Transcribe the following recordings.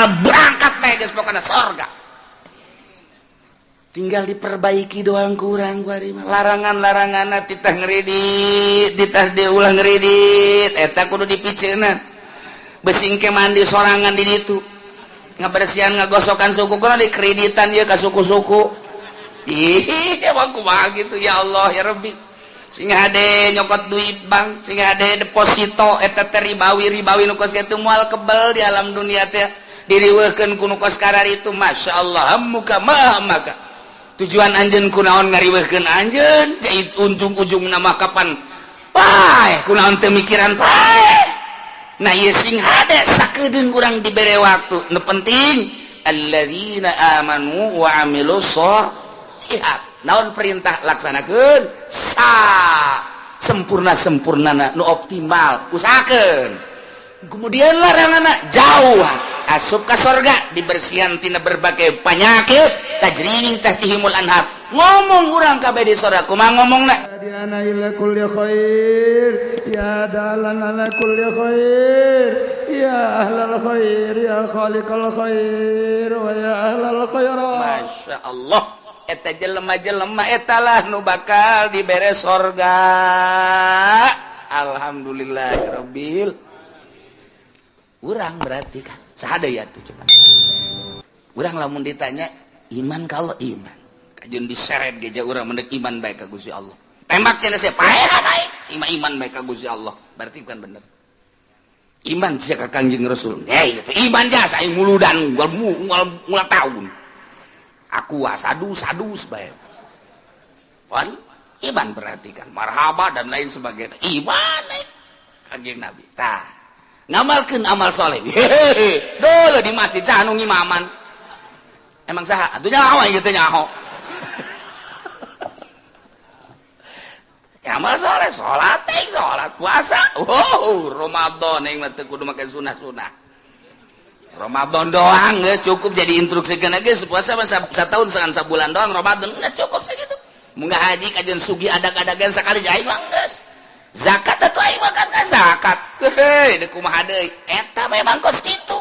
Moal berangkat bae geus pokona sorga. Tinggal diperbaiki doang kurang kuari mah. Larangan-laranganna titah ngredit, titah diulah ngredit, eta kudu dipiceunan. Besing ke mandi sorangan di ditu. Ngabersihan ngagosokan suku kudu dikreditan ieu ka suku-suku. Ih, emang kumaha gitu ya Allah ya Rabbi. Sing hade nyokot duit bank, sing hade deposito eta teh ribawi ribawi nu kos kitu moal kebel di alam dunia teh. Diriweuhkeun ku nu kos kararitu masyaallah muka maha maka. Tujuan anjeun kunaon ngariweuhkeun anjeun ujung-ujung nama kapan paeh kunaon teu mikiran paeh. Nah ieu sing hade sakedeung urang dibere waktu nu penting alladzina amanu wa amilus sholihat. Naon perintah laksanakeun sa sempurna-sempurnana nu optimal usahakeun. Kemudian laranganna jauhan asup ka sorga dibersihan tina berbagai penyakit tajri min tahtihimul anhar. Ngomong urang kabeh di sorga kumaha ngomongna ana ila kulli khair ya dalan ala kulli khair ya ahlal khair ya khaliqal khair wa ya ahlal khairat. Masya Allah eta jelema-jelema eta lah nu bakal dibere sorga. Alhamdulillahirabbil. Urang berarti kan sada ya tuh coba urang lamun ditanya iman kalau iman kajun diseret geja urang mendek iman baik ka Gusti Allah tembak cenah sia paehan aing iman iman baik ka Gusti Allah berarti bukan bener iman sia ka Kangjeng Rasul hei itu iman jasa aing muludan ngul tahun aku sadus sadus bae wan iman berarti kan marhaba dan lain sebagainya iman Kangjeng Nabi tah ngamalkeun amal soleh hehehe dulu di masjid saha nu ngimaman emang saha atuh nyaho ieu teh nyaho amal soleh salat teh salat puasa wow Ramadan aing mah teu kudu make sunah-sunah Ramadan doang geus cukup jadi instruksikeun geus puasa mah satahun sabulan doang Ramadan geus cukup sakitu mun haji kajian sugi adag-adagan sakali aing mah geus zakat atuh aing mah kan zakat heuh deuk kumaha deui eta memang kos kitu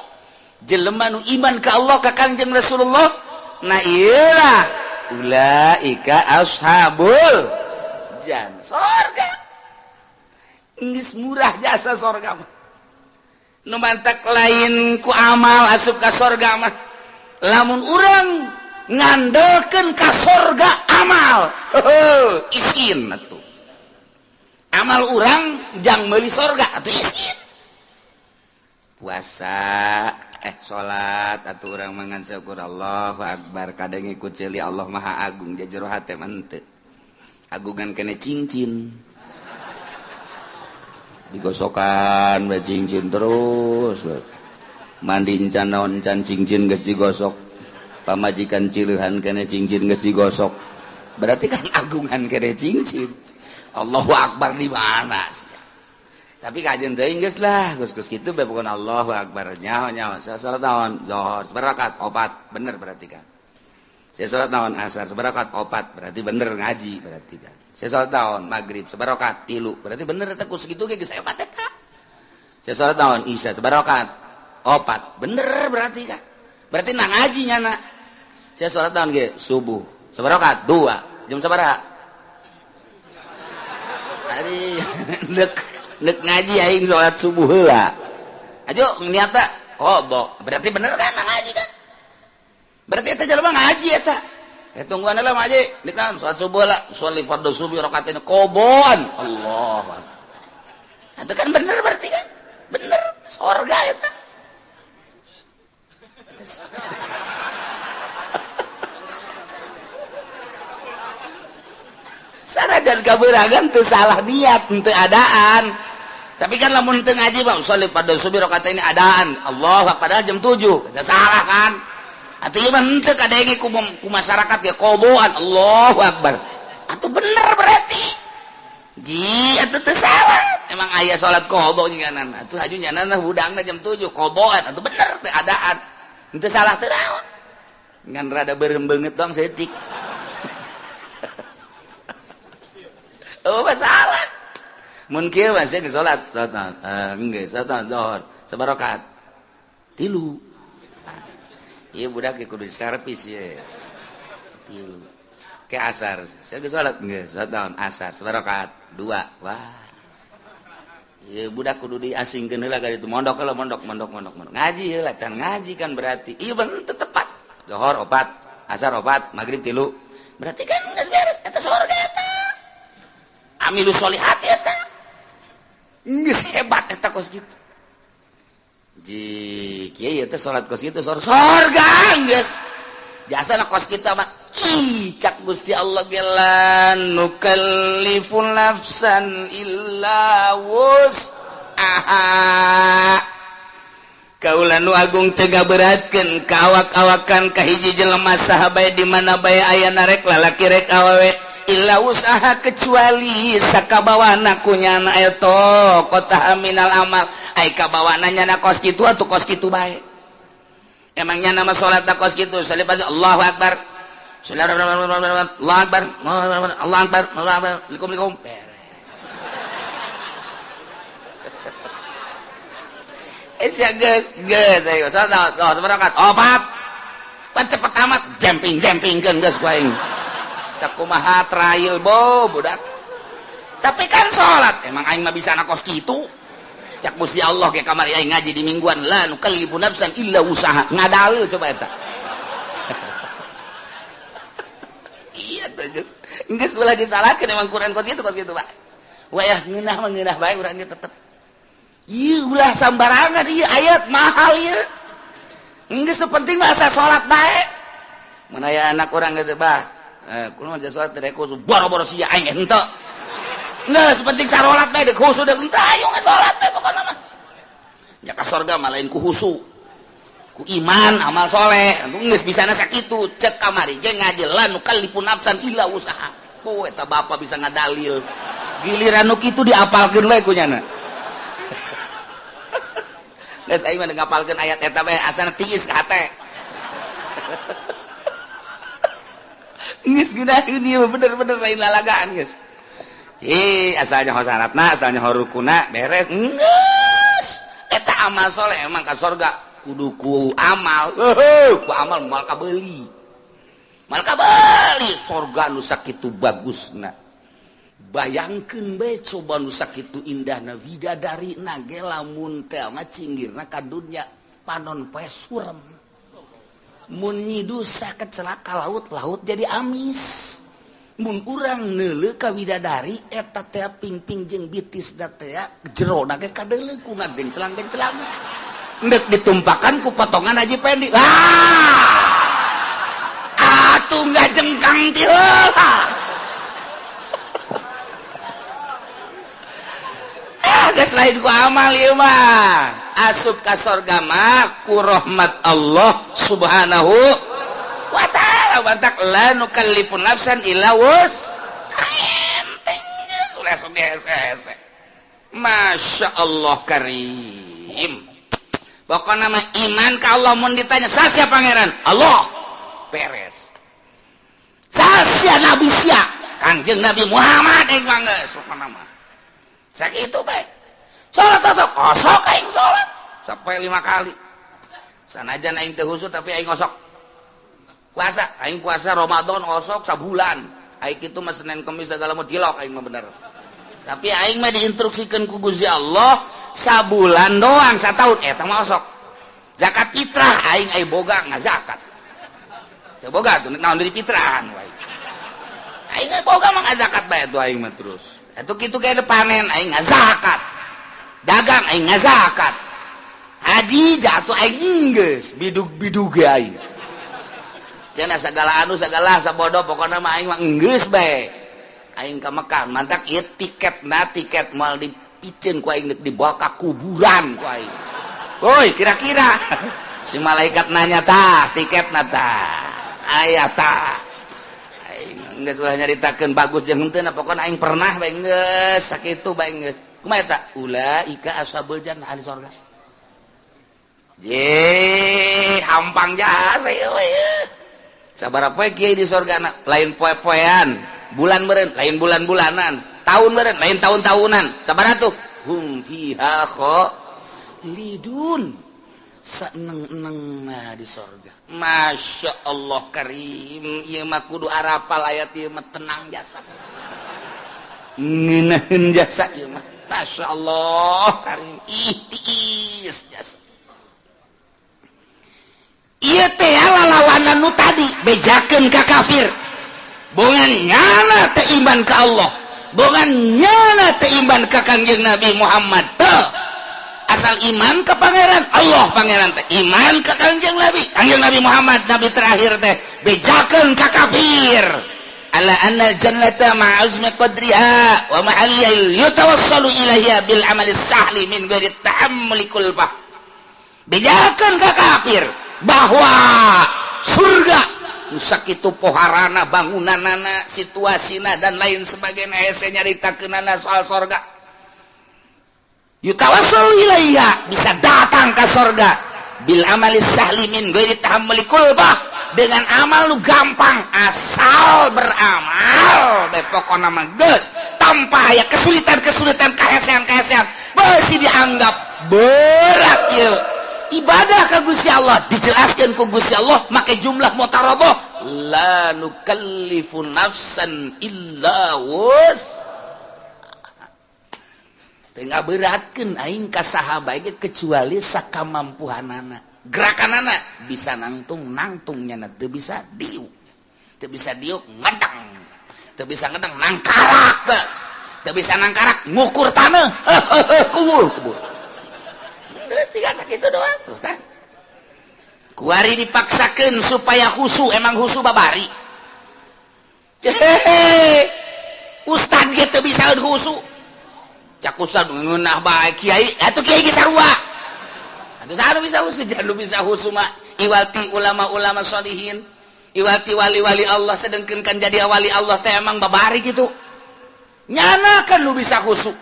jelema nu iman ka Allah ka Kangjeng Rasulullah nah ieu lah ulaika ashabul jannah sorga geus murah jasa sorga mah nu mantak lain ku amal asup ka sorga mah lamun urang ngandelkeun ka sorga amal heuh isin atuh amal urang jang meuli sorga atuh isin puasa salat atuh urang mangan syukur Allahu akbar kadang ikut ceuli Allah Maha Agung jero hate mah henteu agungan kene cincin digosokan bae cincin terus mandi encan naon encan cincin geus digosok pamajikan cileuhan kene cincin geus digosok berarti kan agungan kene cincin Allahu Akbar di mana sih? Tapi kajian teuing geus lah, geus-geus kitu bae bukan Allahu Akbar. Nyaho nyaho, saya salat naon? Zuhur, sabarakat opat, bener berarti kan. Saya salat naon? Asar, sabarakat opat, berarti bener ngaji berarti kan. Saya salat naon? Maghrib, sabarakat tilu, berarti bener eta ku sakitu ge geus hebat eta. Saya salat naon? Isya, sabarakat opat, bener berarti kan. Berarti na ngaji nyana. Saya salat naon ge? Subuh, sabarakat dua, jam sabaraha? Ari nek ngaji aing salat subuh heula. Ajo niatna qada. Berarti bener kan ngaji kan? Berarti eta jelema ngaji eta. Tungguan heula ngaji, ditahan salat subuh lah, sholli fardhu subuh rakaatain qadaan. Allah. Itu kan bener berarti kan? Bener sorga eta. Sanajan kabeuragan teu salah niat teu adaan. Tapi kan lamun teu ngaji mah sholli fardhu subuh rakaat ini adaan. Allah padahal jam 7. Teu salah kan? Atuh ieu mah henteu kadenge ku masyarakat ge qoboan Allahu Akbar. Atuh bener berarti. Ji atuh teu salah. Emang aya salat qada nyanan. Atuh haju nyanan hudangna jam 7 qoboan atuh bener teu adaan. Henteu salah teu naon. Ngan rada beureum beungeut doang saeutik. Oh masalah. Mun kieu mah sia geus salat, salat geus salat zuhur, sabarakat tilu. Ieu budak ge kudu servis ye. Tilu. Ke asar. Saya geus salat geus, salat naon? Asar, sabarakaat dua. Wah. Ieu budak kudu diasingkeun heula ka ditu mondok heula mondok mondok mondok mondok. Ngaji heula can ngaji kan berarti. Ieu bener teu tepat. Zohor opat, asar opat, maghrib tilu. Berarti kan geus beres eta sorga eta. Amilu sholihat eta. Geus hebat eta kos kitu. Ji kieu ieu teh salat kos kitu sorga geus. Jasa na kos kitu mah ih cak Gusti Allah ge la nukallifu nafsan illa wus'aha. Kaula nu agung teu ngaberatkeun ka awak-awakan ka hiji jelema saha bae di mana bae aya rek lalaki rek awewe illa usaha kecuali sakabawana ku nyana eta kota minal amal ai kabawana nyana kos kitu atuh kos kitu bae. Emang nyana mah salat kos kitu salibah Allahu akbar. Allahu akbar. Allahu akbar. Allahu akbar. Likum likum. Beres. Sia geus geus ayo salat salat opat. Pan cepet amat jemping-jempingkeun geus ku aing. Sakumaha trail bo budak. Tapi kan salat emang aing mah bisa na kos kitu. Cak Gusti Allah ge kamari aing ngaji di mingguan la nukallifu nafsan illa usaha. Ngadalil coba eta. Iya teh geus. Geus ulah disalahkeun emang Quran kos kitu Pak. Wayah ngeunah mah ngeunah bae urang ge tetep. Ieu ulah sambarangan ieu ayat mahal ieu. Geus penting mah asa salat bae. Mun aya anak urang geus bah, kumaha mah salat teh khusus boro-boro sia aing henteu. Geus penting sarolat bae deuk khusus deuk henteu ayo geus salat teh pokona mah. Nya ka sorga mah lain ku khusu. Ku iman amal soleh, geus bisana sakitu cek kamari ge ngaji la nukallifu nafsan illa usaha. Oh eta bapa bisa ngadalil. Giliran nu kitu diapalkeun we ku nyana. Geus aing mah ngapalkeun ayat eta bae asana tiis ka hate. Geus geunaheun ieu bener-bener lain lalagaan geus. Ci asalnya syaratna, asalnya rukuna beres. Geus eta amal soleh emang ka sorga kudu ku amal. Heuh, ku amal moal kabeuli. Moal kabeuli sorga nu sakitu bagusna. Bayangkeun bae coba nu sakitu indahna widadari na ge lamun teh mah cinggirna ka dunya panon poe surem. Mun nyidusa kecelaka laut, laut jadi amis. Mun urang neuleuh ka widadari eta teh pingping jeung bitis da teh jero na ge kadeuleuh ku ngagenclang-genclang. Endek ditumpakan ku potongan Haji Pendi. Ah! Atuh ngajengkang ti heula. Geus lain ku amal ieu mah. Asup ka sorga mah ku rahmat Allah Subhanahu wa ta'ala. Bantak la nukallifu nafsan illa wus. Enteng geus langsung dihese-hese. Masya Allah karim. Pokokna mah iman ka Allah mun ditanya sasia pangeran? Allah. Beres. Sasia nabi sia? Kangjeng Nabi Muhammad aing mah geus pokona mah. Sakitu bae. Salat osok, osok aing salat sampai 5 kali. Sanajan aing teu khusyuk tapi aing osok. Puasa, aing puasa Ramadan osok sabulan. Aing kitu mah Senin Kemis segala mah dilok aing mah bener. Tapi aing mah diinstruksikeun ku Gusti Allah sabulan doang sataun eta mah osok. Zakat fitrah aing aya boga ngazakat. Teu boga tuh naon deui fitrahan wae. Aing aya boga mah ngazakat bae tuh aing mah terus. Atuh kitu ge panen aing ngazakat. Dagang aing ngazakat. Haji jatuh aing geus bidug-bidug ge aing. Cenah sagala anu sagala sabodo pokona mah aing mah geus bae. Aing ka Mekah mantak ieu tiketna tiket moal dipiceun ku aing dibawa ka kuburan ku aing. Woi kira-kira si malaikat nanya tah tiketna tah aya tah. Aing geus ulah nyaritakeun bagus jeung henteu pokona aing pernah bae geus sakitu bae geus. Kumaha eta? Ulaika ashabul jannah ahli sorga. Je, hampang jasa ieu we. Sabaraha poe kiai di sorga na, lain poe-poean, bulan meureun, lain bulan-bulanan, tahun meureun, lain tahun-tahunan. Sabaraha tuh? Hum fiha khalidun. Seneng-eneng nah di sorga. Masya Allah karim, ieu mah kudu arapal ayat ieu mah tenang jasa. Ngeunaheun jasa ieu mah. Masya Allah karim, ih tiis jasa. Ieu teh lalawanan nu tadi bejakeun ka kafir. Bongan nyana teh iman ka Allah, bongan nyana teh iman ka Kangjeng Nabi Muhammad teh. Asal iman ke pangeran Allah, pangeran teh iman ke Kangjeng Nabi, Kangjeng Nabi Muhammad nabi terakhir teh bejakeun ka kafir. Ala anna jannata ma'azmi qadriha wa mahalliha yatawassalu ilaiha bil amali sahli min ghairi tahammuli kulfah. Bejakeun ka kafir bahwa surga nu sakitu poharana, bangunanana, situasina dan lain sebagainya, hese nyaritakeunana soal sorga. Yutawassul ilaiha, bisa datang ke sorga bil amali sahli min ghairi tahammuli kulfah, dengan amal lu gampang asal beramal bae pokona mah geus tanpa aya kesulitan-kesulitan, kahesean-kahesean beusi dianggap berat ieu ibadah ka Gusti Allah. Dijelaskeun ku Gusti Allah make jumlah mutarabah, la nukallifu nafsan illa wus. Tengah beratkan aing ka saha bae kecuali sakamampuhanana. Gerakanana bisa nangtung nangtung, nyana teu bisa diuk, teu bisa diuk ngedang, teu bisa ngedang nangkarak, geus teu bisa nangkarak ngukur tanah, kubur kubur geus tinggal sakitu doang tuh kan. Kuari dipaksakeun supaya khusu, emang khusu babari. Hehehe, ustad ge teu bisa khusu. Cak ustad ngeunah bae kiai, atuh kiai ge sarua. Atuh saha nu bisa khusu? Jangan nu bisa khusu mah iwati ulama-ulama sholihin, iwati wali-wali Allah. Sedengkeun kan jadi wali Allah teh emang babari gitu. Nyana kan nu bisa khusu.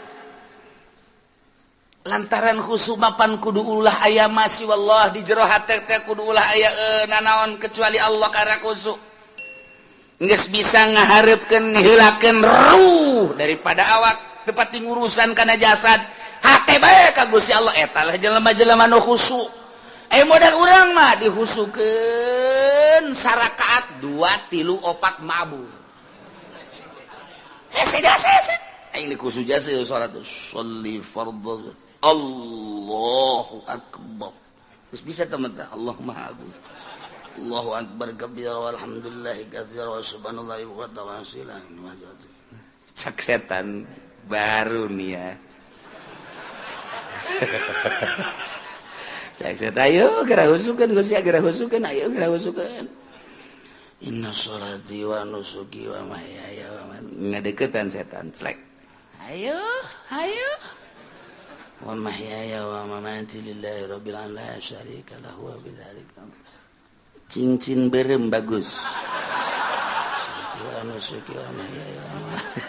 Lantaran khusu mapan kudu ulah aya masih wallah di jero hate teh kudu ulah aya nanaon kecuali Allah karena khusu. Geus bisa ngahareupkeun ngiheulakeun ruh daripada awak, tepati ngurusan kana jasad, hate bae ka Gusti Allah, eta lah jelema-jelema nu khusu. Modal urang mah dihusukeun sarakaat 2 3 4 mabur. Hese jasa hese. Aing dikhusu jasa salat sholli fardhu Allahu akbar. Terus bisa teman Allah Maha Agung. Allahu akbar kabira walhamdulillahi katsira wa subhanallahi wa ta'ala. Cak setan baru nih ya. Cak setan ayo geura husukeun Gusti, geura husukeun, ayo geura husukeun. Inna sholati wa nusuki wa mahyaya wa mamati. Ngadeukeutan setan slek. Ayo, ayo. Wa mahyaya wa mamati lillahi rabbil alamin la syarika lahu wa bidzalika. Cincin berem bagus. Wa nusuki wa mahyaya wa mamati.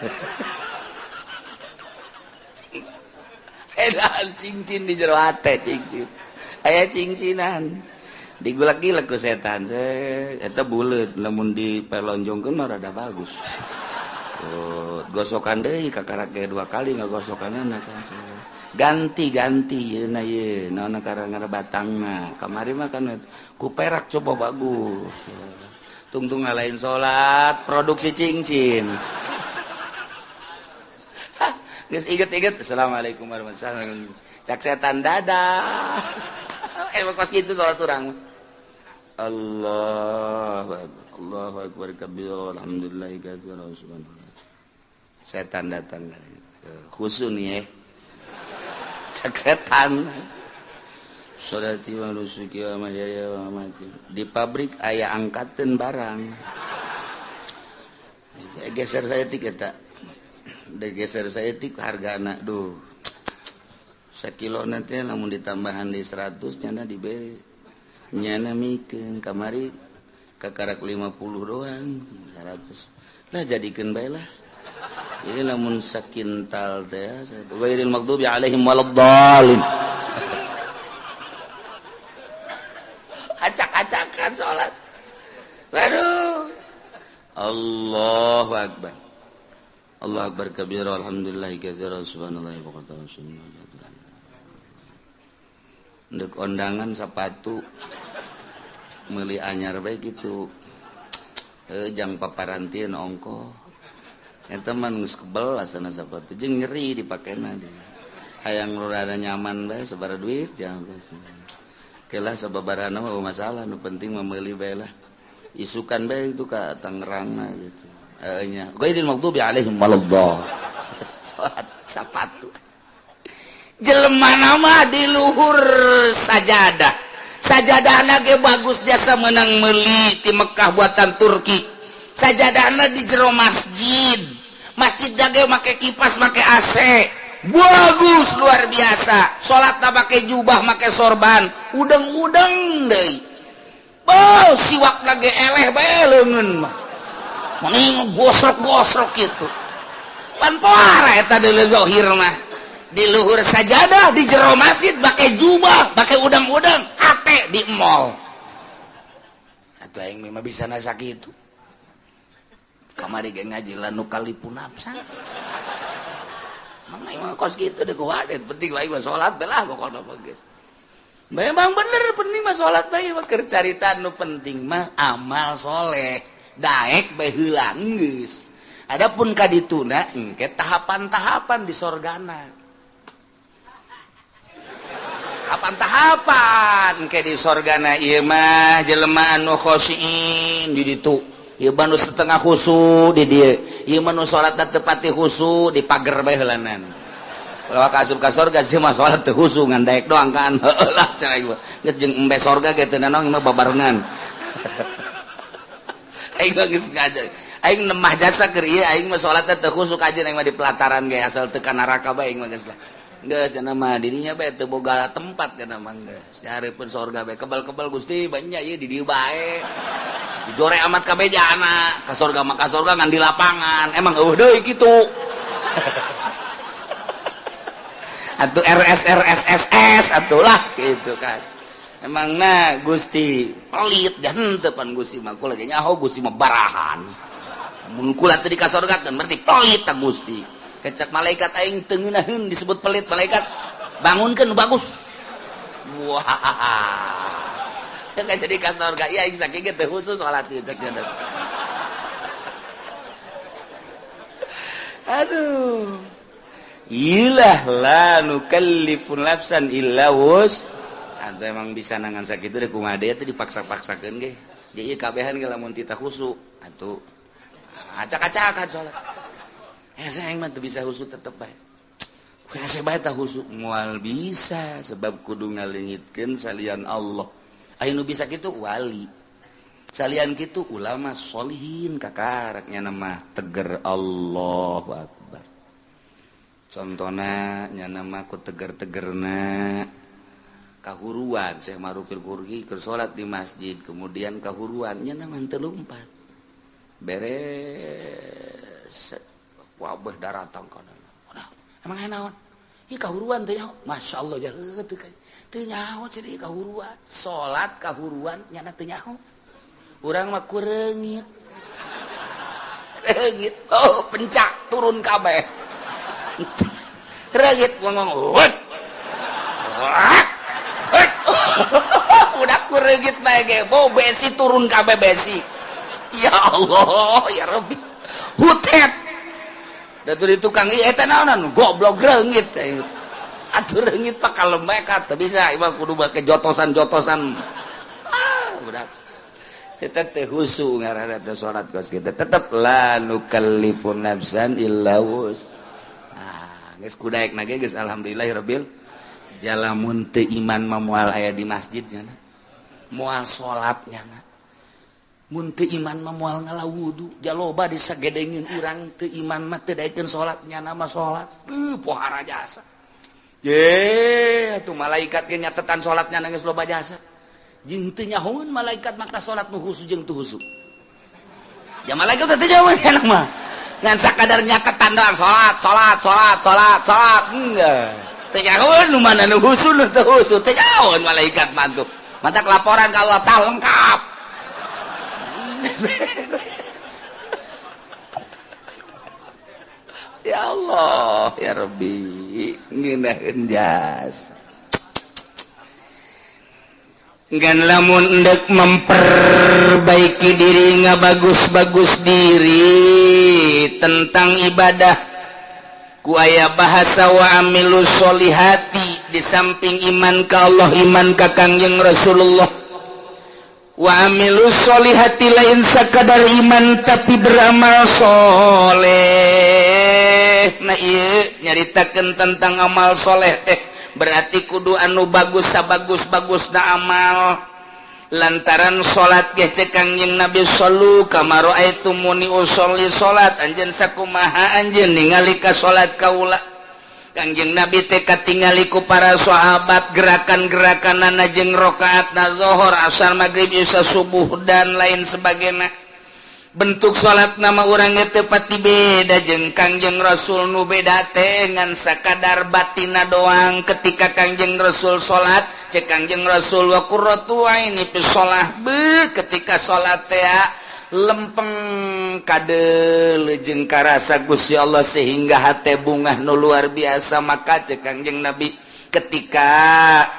Edan cincin di jero hate cincin. Aya cincinan. Digulak-gilek ku setan. Eta buleut lamun dipelonjongkeun mah rada bagus. Oh, gosokan deui kakarak ge 2 kali ngagosokanna kan. Ganti-ganti yeuna ye naon karang batangna. Kamari mah kan ku perak coba bagus. Tungtung ngalain salat produksi cincin. Geus inget-inget assalamualaikum warahmatullahi wabarakatuh. Cak setan dadah. Emang kos kitu salat urang. Allah Allahu akbar kabir alhamdulillahi katsira subhanallah. Setan datang khusu nih ya. Cak setan. Sholati wa nusuki wa mahyaya wa mamati. Di pabrik aya angkateun barang. Geser saya tik eta. Geser saya tik hargana duh. Sakilo nanti lamun ditambahan di 100 nyana diberi. Nyana mikeun kamari kakarak 50 doang 100. Lah jadikeun bae lah. Ini lamun sakintal teh ghairil maghdubi alaihim waladdallin. Acak-acakan salat. Waduh. Allahu akbar. Allahu akbar kabira alhamdulillahi katsira subhanallahi wa bihamdihi. Ndek ondangan sepatu meuli anyar bae kitu. Jang paparantieun ongko. Eta mah geus kebel asana sepatu jeung nyeri dipakena. Hayang rada nyaman bae sabaraha duit jangan. Kelah sababarana mah masalah nu penting mah meuli bae lah. Isukan bae itu ka Tangerang gitu. Nya ghairil maghdubi alaihim waladdallin. Salat sapatu. Jelema nama di luhur sajadah. Sajadahna ge bagus jasa menang meuli ti Mekah buatan Turki. Sajadahna di jero masjid. Masjid ge make kipas, make AC. Bagus luar biasa. Salatna make jubah, make sorban, udeng-udeng deui. Bau siwakna ge eleh bae leungeun mah. Mending gosrok-gosrok kitu. Pan poara eta deuleu zahir mah. Di luhur sajadah, di jero masjid, pakai jubah, pakai udang-udang, hate di mall. Atuh aing mah bisa nasa kitu. Kamari ge ngaji la nukallifu nafsan. Mang aing mah kos kitu deui kuwadet, penting aing mah salat bae lah pokona mah geus. Memang bener penting mah salat bae mah keur carita nu penting mah amal soleh. Daek bae heula geus. Adapun ka dituna engke tahapan-tahapan di sorgana. Tahapan-tahapan ke di sorgana ieu mah jelema anu khosyin di ditu. Ieu mah nu setengah khusu di dieu. Ieu mah nu salatna teu pati khusu di pager bae heulanan. Kalau ka asup ka sorga sih mah salat teu khusu ngan daek doang kan. Heueuh lah cenah ieu. Geus jeung embe sorga ge teu nanaon mah babarengan. Aing mah geus ngaji. Aing nemah jasa keur ieu aing mah salatna teu khusu kajeun aing mah di pelataran ge asal teu ka neraka bae aing mah geus lah. Geus cenah mah dirinya bae teu boga tempat cenah mah geus. Nyareupeun sorga bae kebal-kebal Gusti banyak ieu di dieu bae. Dijore amat kabeh jana ka sorga mah ka sorga ngan di lapangan. Emang eueuh deui kitu. Atuh RS RS SS atuh lah gitu kan. Emang na Gusti pelit dan henteu pan Gusti mah kula ge nyaho Gusti mah barahan. Mun kula teu di ka sorga kan berarti pelit ta Gusti. Kecak malaikat aing teu ngeunaheun disebut pelit malaikat bangunkeun nu bagus. Wah. Kan jadi ka sorga ieu aing saking ge teu khusus salat ieu cek nya. Aduh. Ilah la nukallifu nafsan illa wus. Atau emang bisa nangan sakitu deh kumaha deui teh dipaksa-paksakeun ge. Jadi ieu kabehan ge lamun tita khusu atuh acak-acakan salat. Saya mah teu bisa khusu tetep bae. Hese bae tah khusu moal bisa sebab kudu ngaleungitkeun salian Allah. Aya nu bisa kitu wali. Salian kitu ulama solihin kakarak nya mah teger Allahu akbar. Contona nya mah ku teger-tegerna kahuruan Syekh Ma'rufil Qurhi keur salat di masjid kemudian kahuruan nya mah teu lumpat. Beres wabah daratang kana. Emang aya naon? Ih kahuruan teh nyaho. Masyaallah ya teu teu nyaho cenah kahuruan. Salat kahuruan nyana teu nyaho. Urang mah kureungit. Reungit. Oh, pencak turun kabeh. Reungit ngomong. Udah kureungit bae ge. Bau besi turun kabeh besi. Ya Allah, ya Rabbi. Hutet. Da di tukang ieu eta naonan goblok reungit. Atuh reungit pak kalem bae ka teu bisa ieu mah kudu make jotosan-jotosan. Ah, budak. Eta teh khusu ngaranna teh salat kos kitu. Tetep la nukallifu nafsan illa wus. Ah, geus kudaekna ge geus alhamdulillahirabbil jalamun teu iman mah moal aya di masjid nya. Moal salat nya. Mun teu iman mah moal ngala wudu, jaloba disagedengin urang teu iman mah teu daekeun salat nyana mah salat. Teu pohara jasa. Ye, atuh malaikat ge nyatetan salat nyana geus loba jasa. Jeung teu nyahoeun malaikat maka salat nu khusu jeung teu khusu. Ya malaikat teh teu nyahoeun kana mah. Ngan sakadar nyatetan doang salat, salat, salat, salat, salat. Enggak. Teu nyahoeun nu mana nu khusu nu teu khusu, teu nyahoeun malaikat mah tuh. Matak laporan ka Allah tah lengkap. Ya Allah, ya Rabbi, ngeunaheun jasa. Ngan lamun endek memperbaiki diri, nggak bagus-bagus diri tentang ibadah, ku aya bahasa wa amilu sholihati. Di samping iman ka Allah, iman ka Kangjeng Rasulullah, wa amilu sholihati, lain sakadar iman tapi beramal soleh. Nah, iya, nyaritakan tentang amal soleh teh berarti kudu anu bagus, sabagus-bagus na amal, lantaran salat ge cek Kangjeng Nabi, shollu kama raaitumuni usholli. Salat anjeun sakumaha anjeun ningali ka salat kaula. Kangjeng Nabi teh katingali ku para sahabat gerakan-gerakan jeung rakaat na zohor, asar, maghrib, isya, subuh, dan lain sebagainya. Bentuk salat nama urang tepati beda jeung Kangjeng Rasul. Nu beda teh ngan sakadar batina doang. Ketika Kangjeng Rasul salat, cek Kangjeng Rasul, wa qurratu aini fi shalah. Be, ketika salat teh lempeng kade jeung karasa Gusti Allah sehingga hate bungah nu luar biasa. Maka cek Kangjeng Nabi, ketika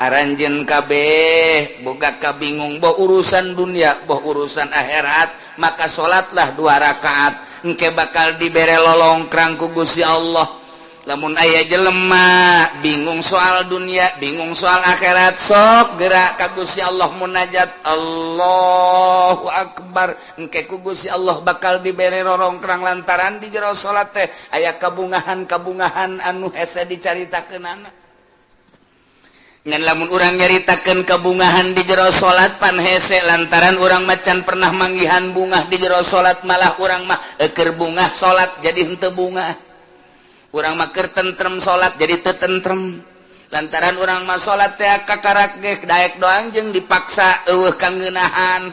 aranjeun kabeh boga kabingung, boh urusan dunia, boh urusan akhirat, maka salatlah dua rakaat, engke bakal dibere lolongkrang ku Gusti Allah. Lamun aya jelema bingung soal dunia, bingung soal akhirat, sok gerak ka Gusti Allah, munajat, Allahu Akbar, engke ku Gusti Allah bakal dibere rorongkrang, lantaran di jero salat teh aya kabungahan-kabungahan anu hese dicaritakeunana. Ngan lamun urang nyaritakeun kebungahan di jero salat pan hese, lantaran urang macan pernah manggihan bungah di jero salat. Malah urang mah eker bungah salat jadi henteu bungah, urang mah keur tentrem salat jadi teu tentrem, lantaran urang mah salat teh kakarak ge daek doang jeung dipaksa, eueuh kangeunahan.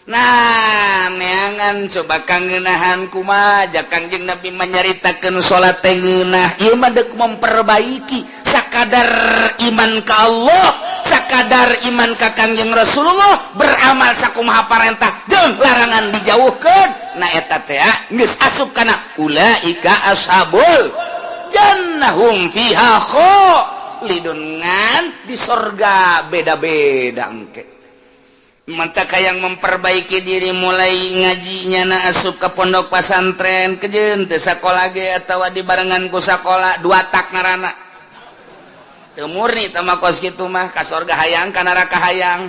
Nah, neangan coba kangeunahan kumaha. Kangjeng Nabi menyaritakeun salat teh ngeunah. Ieu mah deuk memperbaiki. Sakadar iman ka Allah, sakadar iman ka Kangjeng Rasulullah, beramal sakumaha parentah jeung larangan dijauhkeun. Nah, eta teh geus asup kana ulaika ashabul jannah hum fiha khalidun. Ngan di sorga beda-beda engke. Maka yang memperbaiki diri mulai ngajinya na asup ke pondok pesantren kejen teu sakola ge atawa dibarengan ku sakola, dua tak ngarana teu murni tama kos kitu mah, ka sorga hayang, ka neraka hayang.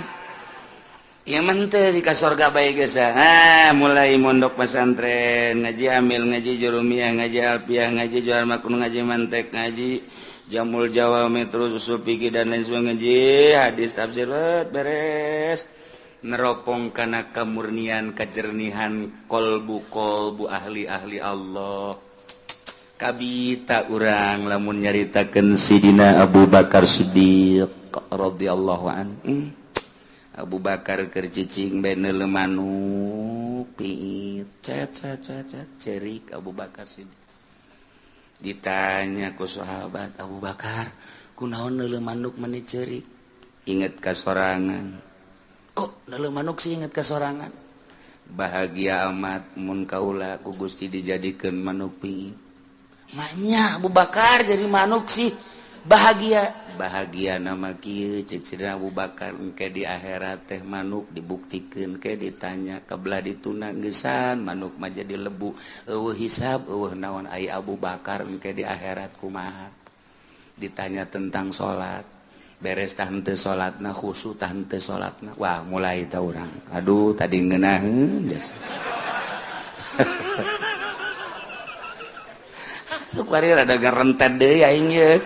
Ieu mah teu di ka sorga bae geus. Ah, mulai mondok pesantren, ngaji amil, ngaji jurumiyah, ngaji alfiah, ngaji jual makun, ngaji mantek, ngaji jamul jawami, terus usul fikih dan lain sebagainya, ngaji hadis, tafsir, beres, neropong karena kemurnian, kejernihan kolbu kolbu ahli-ahli Allah. Kabita urang lamun nyaritakeun Sidina Abu Bakar Siddiq radhiyallahu anhu. Abu Bakar keur cicing bae neuleu manuk piit, cet cet cet cet, cerik Abu Bakar Siddiq. Ditanya ku sahabat, "Abu Bakar, kunaon neuleu manuk meni cerik?" "Inget ka sorangan." "Kok neuleu manuk sih inget ka sorangan?" "Bahagia amat mun kaula ku Gusti dijadikeun manuk piit." "Manya Abu Bakar jadi manuk sih bahagia?" "Bahagia nama kieu," cek Sidina Abu Bakar, "engke di akhirat teh manuk dibuktikeun ke ditanya kebelah dituna geusan manuk mah jadi lebu, eueuh hisab, eueuh naon. Ai Abu Bakar engke di akhirat kumaha? Ditanya tentang salat, beres tah henteu salatna, khusyuk tah henteu salatna?" Wah, mulai tah urang, aduh, tadi ngeunaheun biasa. Suka rada garentet deui aing ye.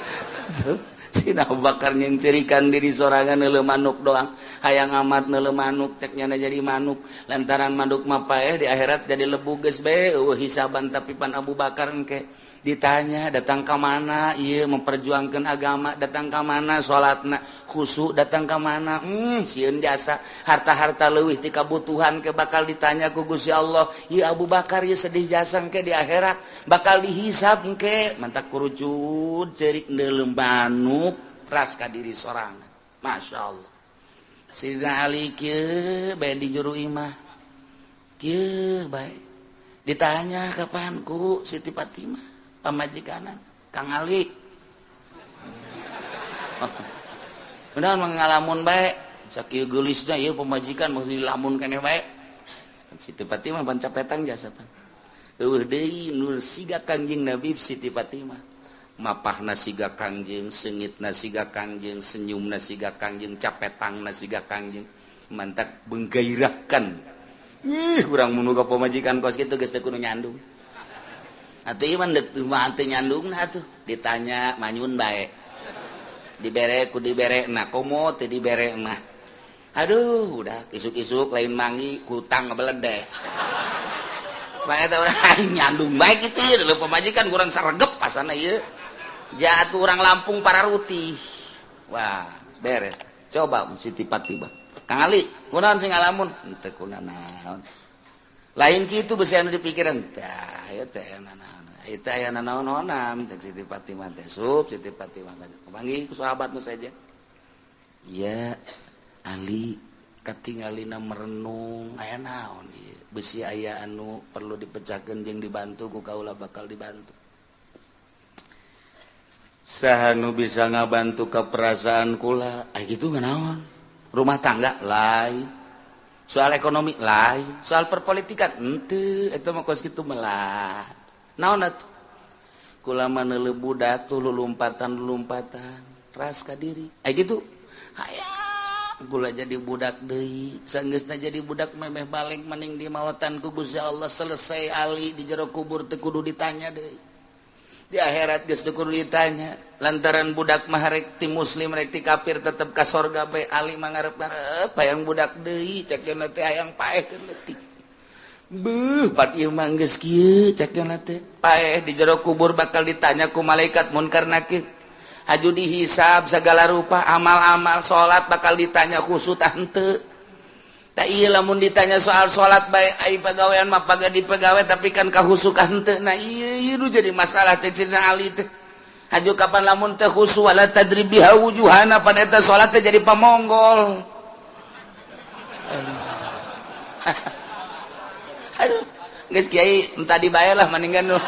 Sina Abu Bakar nyengcerikan diri sorangan, neuleu manuk doang, hayang amat neuleu manuk, cek nyana jadi manuk, lantaran manuk mah paeh di akhirat jadi lebu, geus bae eueuh hisaban. Tapi pan Abu Bakar engke ditanya, datang ke mana iya memperjuangkan agama, datang ke mana salatna khusyuk, datang ke mana sieun jasa harta-harta leuwih ti kabutuhan, ke bakal ditanya ku Gusti Allah. Ieu Abu Bakar ieu sedih jasa, engke di akhirat bakal dihisab engke. Mantak kurucut cerik neuleu manuk ras ka diri sorangan. Masya Allah. Sidina Ali kieu bae di juru imah kieu bae, ditanya kapan ku Siti Fatimah pamajikanan, "Kang Ali, benar mengalamun bae?" Sakieu geulisna ieu pamajikan masih lamun keneh bae. Siti Fatimah pan capetang jasa pan. Eueuh deui nur siga Kangjeng Nabi Siti Fatimah. Mapahna siga Kangjeng, seungitna siga Kangjeng, senyumna siga Kangjeng, capetangna siga Kangjeng. Mantak menggairahkan. Ih, urang mun boga pamajikan kos kitu geus teu kudu nyandung. Atuh ieu mah deuk mah teu nyandungna atuh, ditanya manyun bae. Dibere ku dibere na komo teu dibere mah. Aduh, udah isuk-isuk lain mangi kutang ngebeledeh. Bae eta urang nyandung bae kitu ieu leuh pamajikan kurang saregep pasana ieu. Jatuh orang Lampung para rutih. Wah, beres. Coba Siti Fatimah. Kang Ali, kunaon sing ngalamun? Henteu kunanaon. Lain kitu besi anu dipikiran. Tah, ieu teh nanaon. Ieu teh aya nanaon-naonan cek Siti Fatimah teh. Sup Siti Fatimah kapanggih ku sahabat nu saja. Iya, Ali katingalina merenung aya naon ieu. Besi aya anu perlu dipecahkeun jeung dibantu ku kaula bakal dibantu. Saha nu bisa ngabantu ke perasaan kula? Ay gitu naon? Rumah tangga lain, soal ekonomi lain, soal perpolitikan henteu, eta mah kos kitu melah. Naon atuh? Kula mah neuleuh budak tuh lulumpatan-lulumpatan, ras ka diri. Ay gitu. Hayang kula jadi budak deui, sanggeusna jadi budak memeh balik maning di mawatan ku Gusti Allah selesai ali di jero kubur teu kudu ditanya deui. Di akhirat geus teu kudu ditanya lantaran budak mah rek ti muslim rek ti kafir tetep ka sorga bae. Ali mah ngarep-ngarep hayang budak deui cek teh hayang paeh keur leutik. Beuh pat ieu mah geus kieu cek teh paeh di jero kubur bakal ditanya ku malaikat munkar nakir. Haju dihisab segala rupa amal-amal salat bakal ditanya khusyuk tah henteu. Tak iya lamun ditanya soal salat bae ai pagawean mah paga di pagawe tapi kan kahusukan henteu. Nah iya ieu nu jadi masalah cek Sidina Ali teh. Haju kapan lamun teh khusu wala tadri biha wujuhana pan eta salat teh jadi pamonggol. Aduh, geus kiai entah dibayar lah mendingan nu.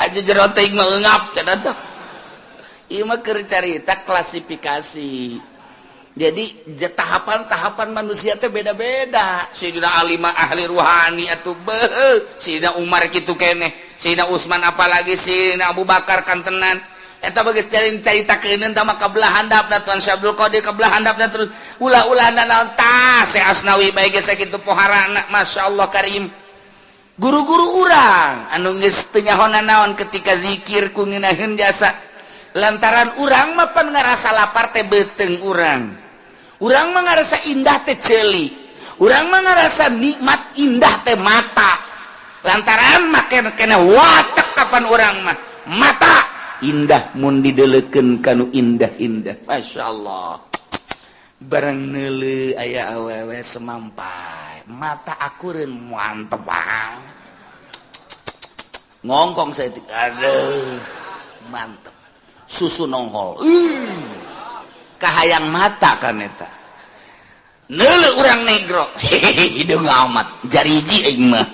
Haju jero teuing mah eungap cenah teh. Ieu mah keur carita klasifikasi. Jadi tahapan-tahapan manusia teh beda-beda. Sayyidina Ali mah ahli ruhani atuh beuh, Sayyidina Umar kitu keneh, Sayyidina Utsman apalagi Sayyidina Abu Bakar kantenan. Eta bageus caritakeun tah mah kabelah handapna Tuan Syekh Abdul Qadir kabelah handapna terus ulah-ulah naon tah Syekh Asnawi bae geus sakitu poharana masyaallah karim. Guru-guru urang anu geus teu nyaho naon ketika zikir ku ngeunaheun jasa. Lantaran urang mah pan ngarasa lapar teh beuteung urang. Urang mah ngarasa indah teh ceuli. Urang mah ngarasa nikmat indah teh mata. Lantaran mah kena watek kapan urang mah mata indah mun didelekeun kanu indah-indah. Masyaallah. Barang neuleuh aya awewe semampai, mata akureun mantep banget. Ngongkong saya aduh mantep. Susu nongol. Kahayang mata kan eta. Neuleuh urang negro. Hideung amat jariji aing mah.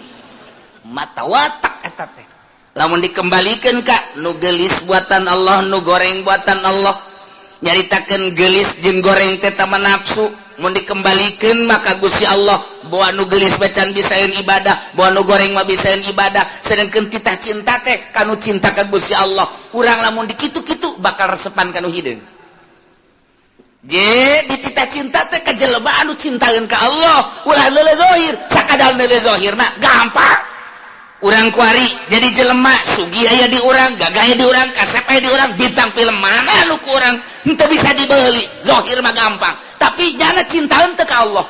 Mata watak eta teh. Lamun dikembalikeun ka nu geulis buatan Allah, nu goreng buatan Allah. Nyaritakeun geulis jeung goreng teh tama nafsu. Mun dikembalikeun maka Gusti Allah bawa nu geulis bacan bisaeun ibadah, bawa nu goreng mah bisaeun ibadah. Sedengkeun titah cinta teh kanu cinta ka Gusti Allah. Urang lamun dikitu-kitu bakal resepan kanu hideung. Je dititah cinta teh ka jelema anu cintaeun ka Allah, ulah neuleuh zahir, sakadal neuleuh zahir mah gampang. Urang kuari jadi jelema sugih aya di urang, gagah aya di urang, kasep aya di urang, bintang film mana anu ku urang henteu bisa dibeli, zahir mah gampang. Tapi jana cintaeun teh ka Allah.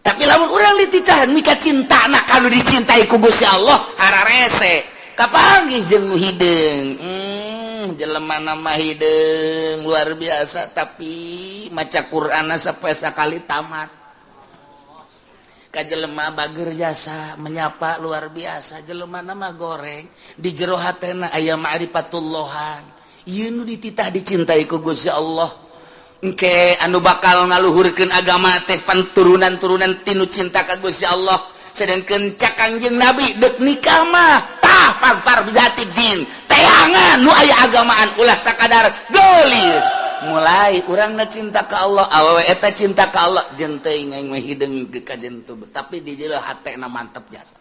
Tapi lamun urang dititahan mika cintana kanu dicintai ku Gusti Allah hararese. Kapanggih jeung nu hideung. Jelema nama hideung luar biasa tapi maca Qur'anna sampai sakali tamat. Ka jelema bager jasa menyapa luar biasa jelema nama goreng di jero hatena aya ma'rifatullahan. Ieu nu dititah dicintai ku Gusti Allah. Engke anu bakal ngaluhurkeun agama teh panturunan-turunan tinu cinta ka Gusti Allah. Sedangkeun cak Kangjeng Nabi deuk nikah mah tah pagpar bizati din. Teangan nu aya agamaan, ulah sakadar geulis. Mulai urangna cinta ka Allah, awewe eta cinta ka Allah, jeung teuing aing mah hideung kajen teu, tapi di jero hatena mantep jasa.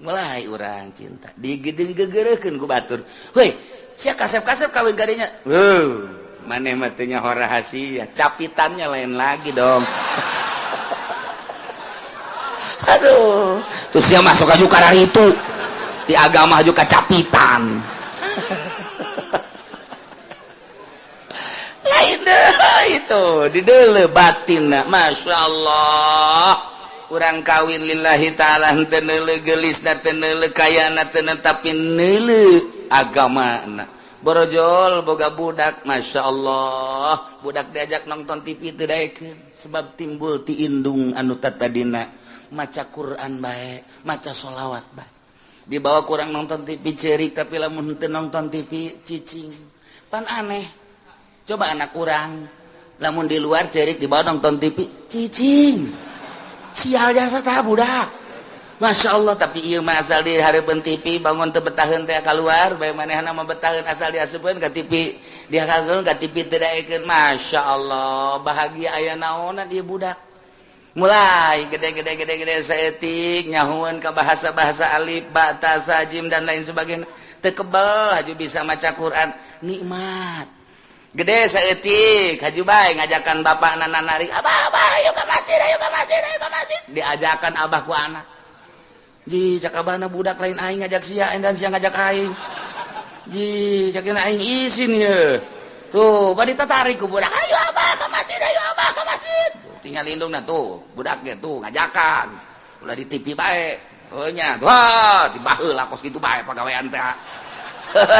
Mulai urang cinta digedeng gegereukeun ku batur. Heuy, sia kasep-kasep kawin kadinya. Heuh, maneh mah teu nyaho rahasia, capitannya lain lagi dong. Aduh, terus sia masuk aju kararitu. Ti agama aju ka capitan. Lain deh itu, di deuleu batinna, Masya Allah. Urang kawin lillahi ta'ala henteu neuleu geulisna, teu neuleu kayana, teu tapi neuleu agamana. Borojol boga budak, Masya Allah. Budak diajak nonton TV teu daekeun sebab timbul ti indung anu tatadina maca Quran bae, maca sholawat bae. Dibawa kurang nonton TV cerik, tapi lamun teu nonton TV cicing. Pan aneh. Coba anak urang lamun di luar cerik, dibawa nonton TV cicing. Sial jasa tah budak. Masya Allah, tapi ieu mah asal di hareupeun TV bangun teu betaheun teh keluar bae, manehna mah betaheun asal diasupkeun ka TV, dihakeun ka TV teu daekeun. Masya Allah, bahagia aya naonan ieu budak. Mulai gede-gede gede-gede saeutik nyahueun ka bahasa-bahasa alif ba ta sa jim dan lain sebagainya. Teu kebel haju bisa maca Quran, nikmat. Gede saeutik haju bae ngajakan bapakna narik, "Abah, abah, ayo ka masjid, ayo ka masjid, ayo ka masjid." Diajakan abah ku anak. Ji, cak abahna budak lain aing ngajak sia dan sia ngajak aing. Ji, cak aing isin ye. Tuh, bari tatarik ku budak, "Ayo abah ka masjid, ayo abah ka masjid." Tuh, tinggal lindungna tuh, budaknya tuh ngajakan. Ulah di TV bae. Oh nya, wah, dibaheula kos kitu bae pagawean teh.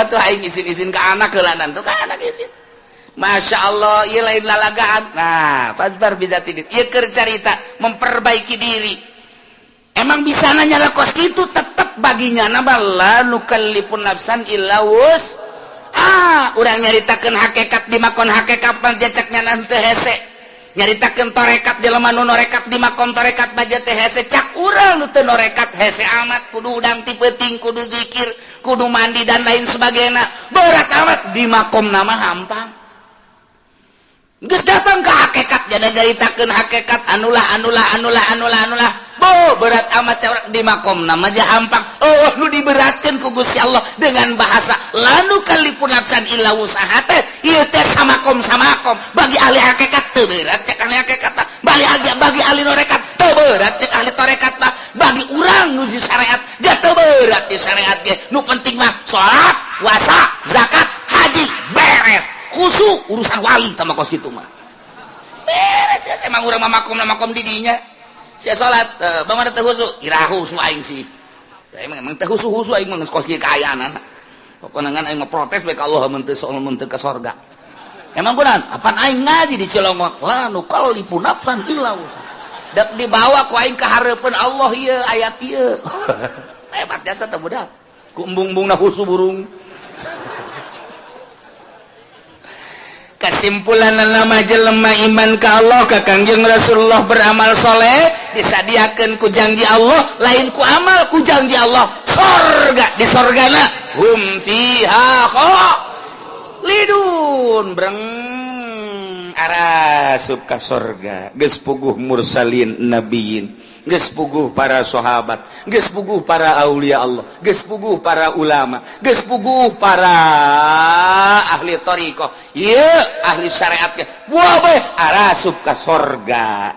Tuh aing isin-isin ka anak heulanan tuh ka anak isin. Masya Allah, ieu lain lalagaan. Nah, fasbar bidzatid din. Ieu keur carita memperbaiki diri. Emang bisa nanya lah kos kitu, tetep baginya nama la nukallifun nafsan illa wus. Ah, urang nyaritakeun hakikat di makon hakikat panjacaknya nanti hese. Nyaritakeun torekat jelema nu norekat di makom torekat baja teh hese, cak urang nu teu norekat hese amat, kudu udang ti peuting, kudu zikir, kudu mandi dan lain sebagainya. Berat amat di makom nama hampang. Geus datang ke hakikat jadi nyaritakeun hakikat anulah anulah anulah anulah anulah. Bo berat amat cak di makom nama aja hampang. Oh, nu diberatkeun ku Gusti Allah dengan bahasa lanu kalipun nafsan illa wusaha teh ieu teh samakom samakom bagi ahli hakikat teu berat cek ahli hakikat mah, bagi ahli norekat teu berat cek ahli torekat mah, bagi urang nu di syariat ja teu berat di syariat ge. Nu penting mah salat, puasa, zakat, haji beres. Khusu urusan wali tama kos kitu mah beres ya. Emang urang mah makom makom di dinya sia salat bangun teu khusu ira khusu aing sih ya, emang emang teu khusu khusu aing mah geus kos kieu kaayaan. Pokona ngan aing mah protes bae ka Allah mun teu soal mun teu ka sorga. Emang kunaon apan aing ngaji di Cilongok la nukallifu nafsan illa wusaha. Dek dibawa ku aing ka hareupeun Allah ieu ayat ieu. Hebat jasa teh budak ku embung-embungna khusu burung. Kesimpulan nama jelema iman ka Allah ka Kangjeng Rasulullah beramal soleh disadiakeun ku janji Allah, lain ku amal, ku janji Allah sorga. Di sorgana hum fiha khalidun, breng arasup ka sorga. Geus puguh mursalin nabiyin, geus puguh para sahabat, geus puguh para aulia Allah, geus puguh para ulama, geus puguh para ahli thariqah, ieu ahli syariat ge wah bae arasup ka sorga.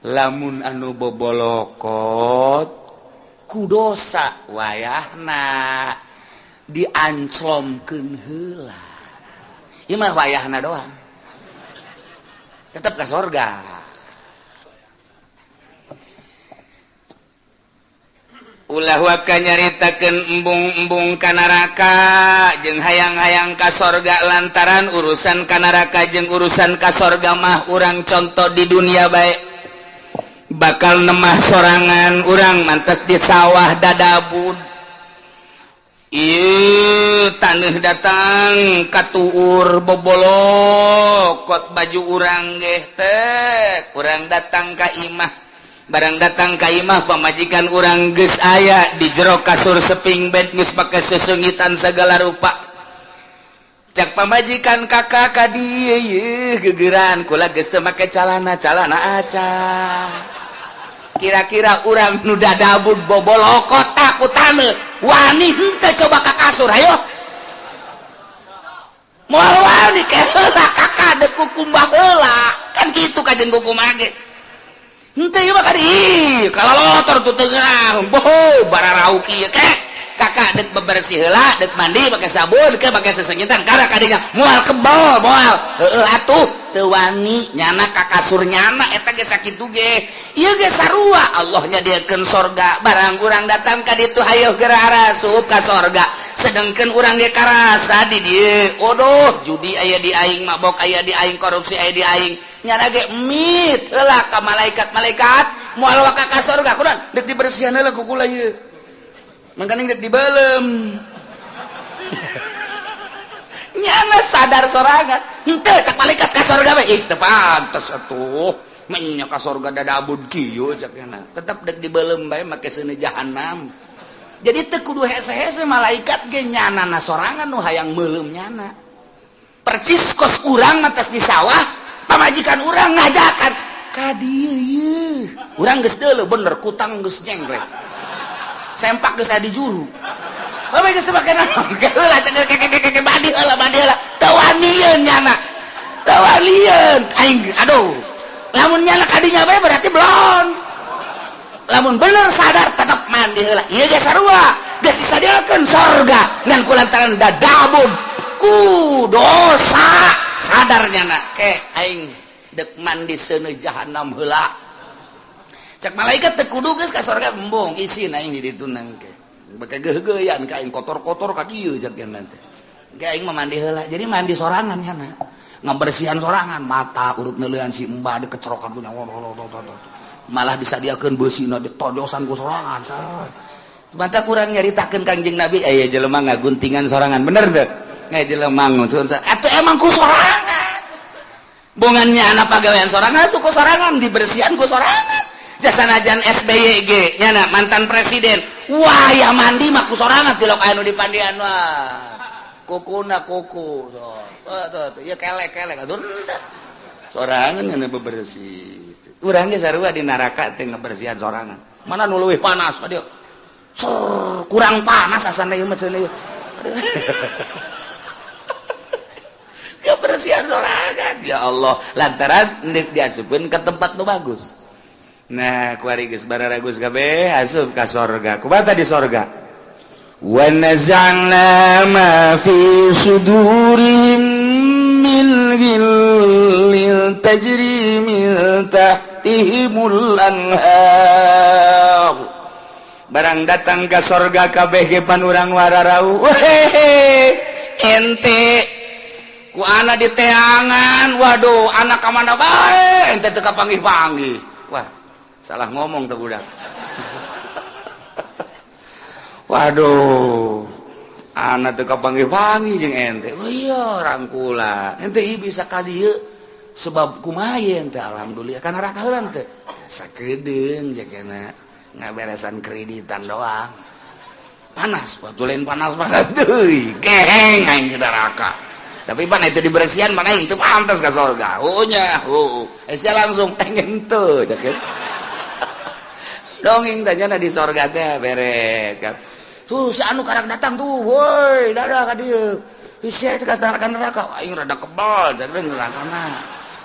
Lamun anu bobolokot ku dosa wayahna dianclomkeun heula, ieu mah wayahna doang tetep ka sorga. Ulah waka nyaritakeun embung-embung ka neraka jeung hayang-hayang ka sorga, lantaran urusan ka neraka jeung urusan ka sorga mah urang contoh di dunia bae bakal nemah sorangan. Urang mantes di sawah dadabud ieu taneuh datang katuur bobolokot baju urang geh teh, urang datang ka imah Barang datang ka imah pamajikan urang geus aya di jero kasur seping bed, geus make sesengitan segala rupa. Cak pamajikan, "Kakak ka dieu yeuh, gegeran kula geus teu make calana, calana aca." Kira-kira urang nu dadabud bobolokot takutan wani henteu coba ka kasur? Ayo, moal wani. Ke heula, Kakak, dek kukumbah heula. Kan kitu kajen kukumbah ge henteu ieu mah kan ih kalalotor tuh tengah boho bararau kieu. Ke, Kakak, dek bebersih heula, dek mandi pakai sabun, ke pakai sesengitan karena kadinya moal kebal, moal heueuh atuh teu wani nyana ka kasur nyana. Eta ge sakitu ge, ieu ge sarua. Allah nyadiakeun sorga, barang urang datang ka ditu, hayo geura arasup ka sorga. Sedangkan urang ge karasa di dieu, odoh, judi aya di aing, mabok aya di aing, korupsi aya di aing. Nyana ge mit heula ka malaikat-malaikat, moal waka ka sorga. Kunaon? Dek dibersihan heula ku kula ieu, mangkaning dek dibelem. Nyana sadar sorangan henteu. Cak malaikat, ka sorga we. Ih, teu pantes atuh menya ka sorga dadabud kieu. Cak nyana tetep dek dibelem bae make seuneu jahanam. Jadi teu kudu hese-hese malaikat ge, nyana na sorangan nu hayang meuleum. Nyana percis kos urang matas di sawah, pamajikan urang ngajakan ka dieu ieu, urang geus deuleu bener, kutang geus nyenggrek, sempak geus aya di juru. Bapak geus make naon? Heula cek ke mandi heula, mandi heula. Teu wanian nyana. Teu wanian. Aing aduh. Lamun nyana kadinya bae berarti belum. Lamun bener sadar tetap mandi heula. Ieu ge sarua. Geus disadiakeun sorga ngan kulantaran dadabud ku dosa sadar nyana, ke aing dek mandi seuneu jahanam heula. Cek malaikat, teu kudu geus ka sorga. Embung, isin aing di ditu nangke. Beke geugeuyan ka aing, kotor-kotor ka dieu. Cek nanti ke aing mah mandi heula. Jadi mandi sorangan nyana, ngabersihan sorangan, mata urut neuleuan si embah dikecerokan punya, malah disadiakeun beusina ditojosan ku sorangan. Mata kurang nyaritakeun Kangjeng Nabi aya jelema ngaguntingan sorangan, bener teu? Aya jelema ngusun atuh emang ku sorangan, bongannya anak pagawean sorangan tuh ku sorangan, dibersihan ku sorangan. Jasa najan SBY ge nyana mantan presiden, wah ya mandi mah ku sorangan, tilok anu di pandian, wah kukuna kuku so tuh tuh ya kelek kelek aduh sorangan nyana bebersih. Urang ge sarua di neraka teh ngebersihan sorangan. Mana nu leuwih panas dia? Sur, kurang panas asana ieu mah cenah ieu. Kebersihan sorangan, ya Allah, lantaran deuk diasupkeun ke tempat nu bagus. Nah, kuari geus bararagus kabeh asup ka sorga. Kumaha di sorga? Wa naza'na ma fi sudurihim min ghillin tajri min tahtihimul anhar. Barang datang ke sorga kabeh ge pan urang wararau. Wehehe, ente ku anak di teangan, waduh, anak ka mana bae ente teu kapanggih-panggih. Wah, salah ngomong tuh budak. Waduh, anak teu kapanggih-panggih jeung ente. Oh iya, rangkula ente ieu bisa ka dieu sebab kumaha ente? Alhamdulillah kana neraka heula teh sakedeung jakena ngaberesan kreditan doang. Panas waktu lain, panas-panas deui geheng aing di neraka. Tapi pan itu dibersihan mana itu pantas ke surga. Oh nya, oh eh langsung pengen tuh cek dongeng tanya di sorga teh beres kan. Tuh si anu karak datang tuh, woi, dadah ka dieu. Bisa ka neraka, neraka aing rada kebal cek neraka na.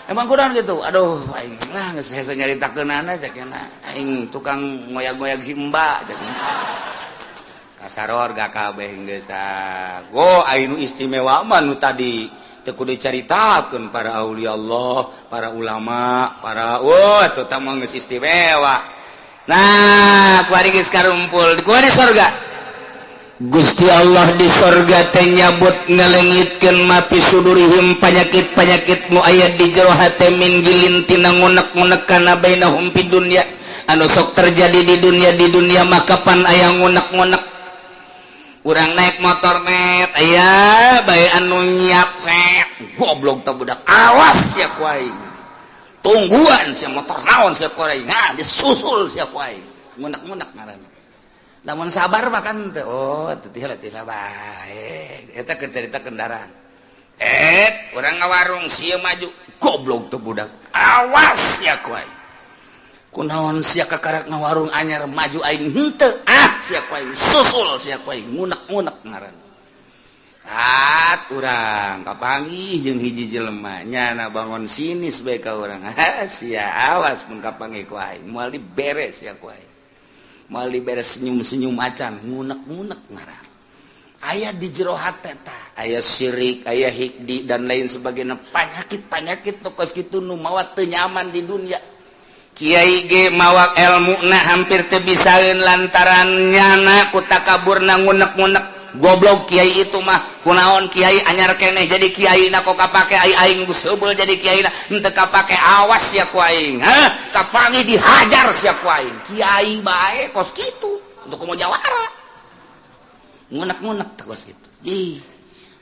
Emang kurang gitu, aduh, aing lah geus hese nyaritakeunana. Cek aing tukang ngoyag-ngoyag si mbak. Cek kasaror gak kabeh geus. Go anu istimewa mah nu tadi teu kudu dicaritakeun, para aulia Allah, para ulama, para wah eta mah geus istimewa. Nah, kuari geus karumpul kuari sorga. Gusti Allah di sorga teh nyabut, ngalengitkeun ma fi sudurihim, panyakit-panyakit nu aya di jero hate, min ghillin tina ngunek-ngunek kana bainahum fid dunya, anu sok terjadi di dunia. Di dunia maka pan aya ngunek-ngunek. Urang naik motor net aya bae anu nyiap set, goblok teh budak, awas ya ku aing. Tungguan sia motor naon sia ku aing. Nah, disusul sia ku aing. Ngunek-ngunek ngaranna. Lamun sabar mah kan teu, oh teu tila bae. Eta keur carita kendaraan. Urang ngawarung sia maju, goblok tuh budak. Awas sia ku aing. Kunaon sia kakarak ngawarung anyar maju aing henteu. Ah, sia ku aing susul sia ku aing, ngunek-ngunek ngaranna. At urang kapanggih jeung hiji jelema nyana bangun sinis bae ka urang. Ah, sia awas mun kapanggih ku aing, moal diberes sia ku aing. Moal diberes senyum-senyum acan, ngunek-ngunek ngaran. Aya di jero hate tah, aya syirik, aya hikdi dan lain sebagainya, panyakit-panyakit nu kos kitu nu mawa teu nyaman di dunia. Kiai ge mawa elmuna hampir teu bisaeun lantaran nyana ku takaburna ngunek-ngunek. Goblok kiai itu mah, kunaon kiai anyar keneh jadi kiai na kok kapake, ai aing geus heubeul jadi kiai na henteu kapake, awas sia ku aing. Hah, kapanggih dihajar sia ku aing. Kiai bae kos kitu untuk komo jawara. Ngunek-ngunek teh kos kitu. Ih,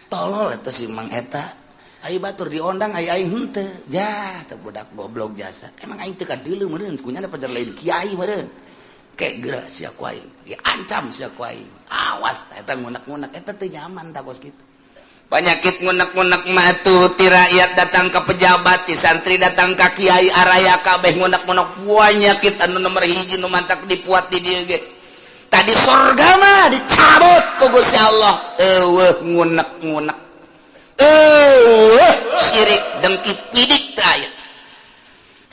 tolol eta si Mang eta. Ai batur diondang ai aing henteu. Ja, teh budak goblok jasa. Emang aing teu kadeuleu meureun kunyana pajar lain kiai meureun. Kek geura sia ku aing, diancam sia ku aing. Awas tah eta ngunek-ngunek eta teu nyaman tah kos kitu. Penyakit ngunek-ngunek mah tuh ti rakyat datang ke pejabat, ti santri datang ka kiai, araya kabeh ngunek-ngunek. Penyakit anu nomor hiji nu mantak dipuat di dieu ge. Tadi sorga mah dicabut ku Gusti Allah. Eueuh ngunek-ngunek. Eueuh syirik dengki pidik teu aya.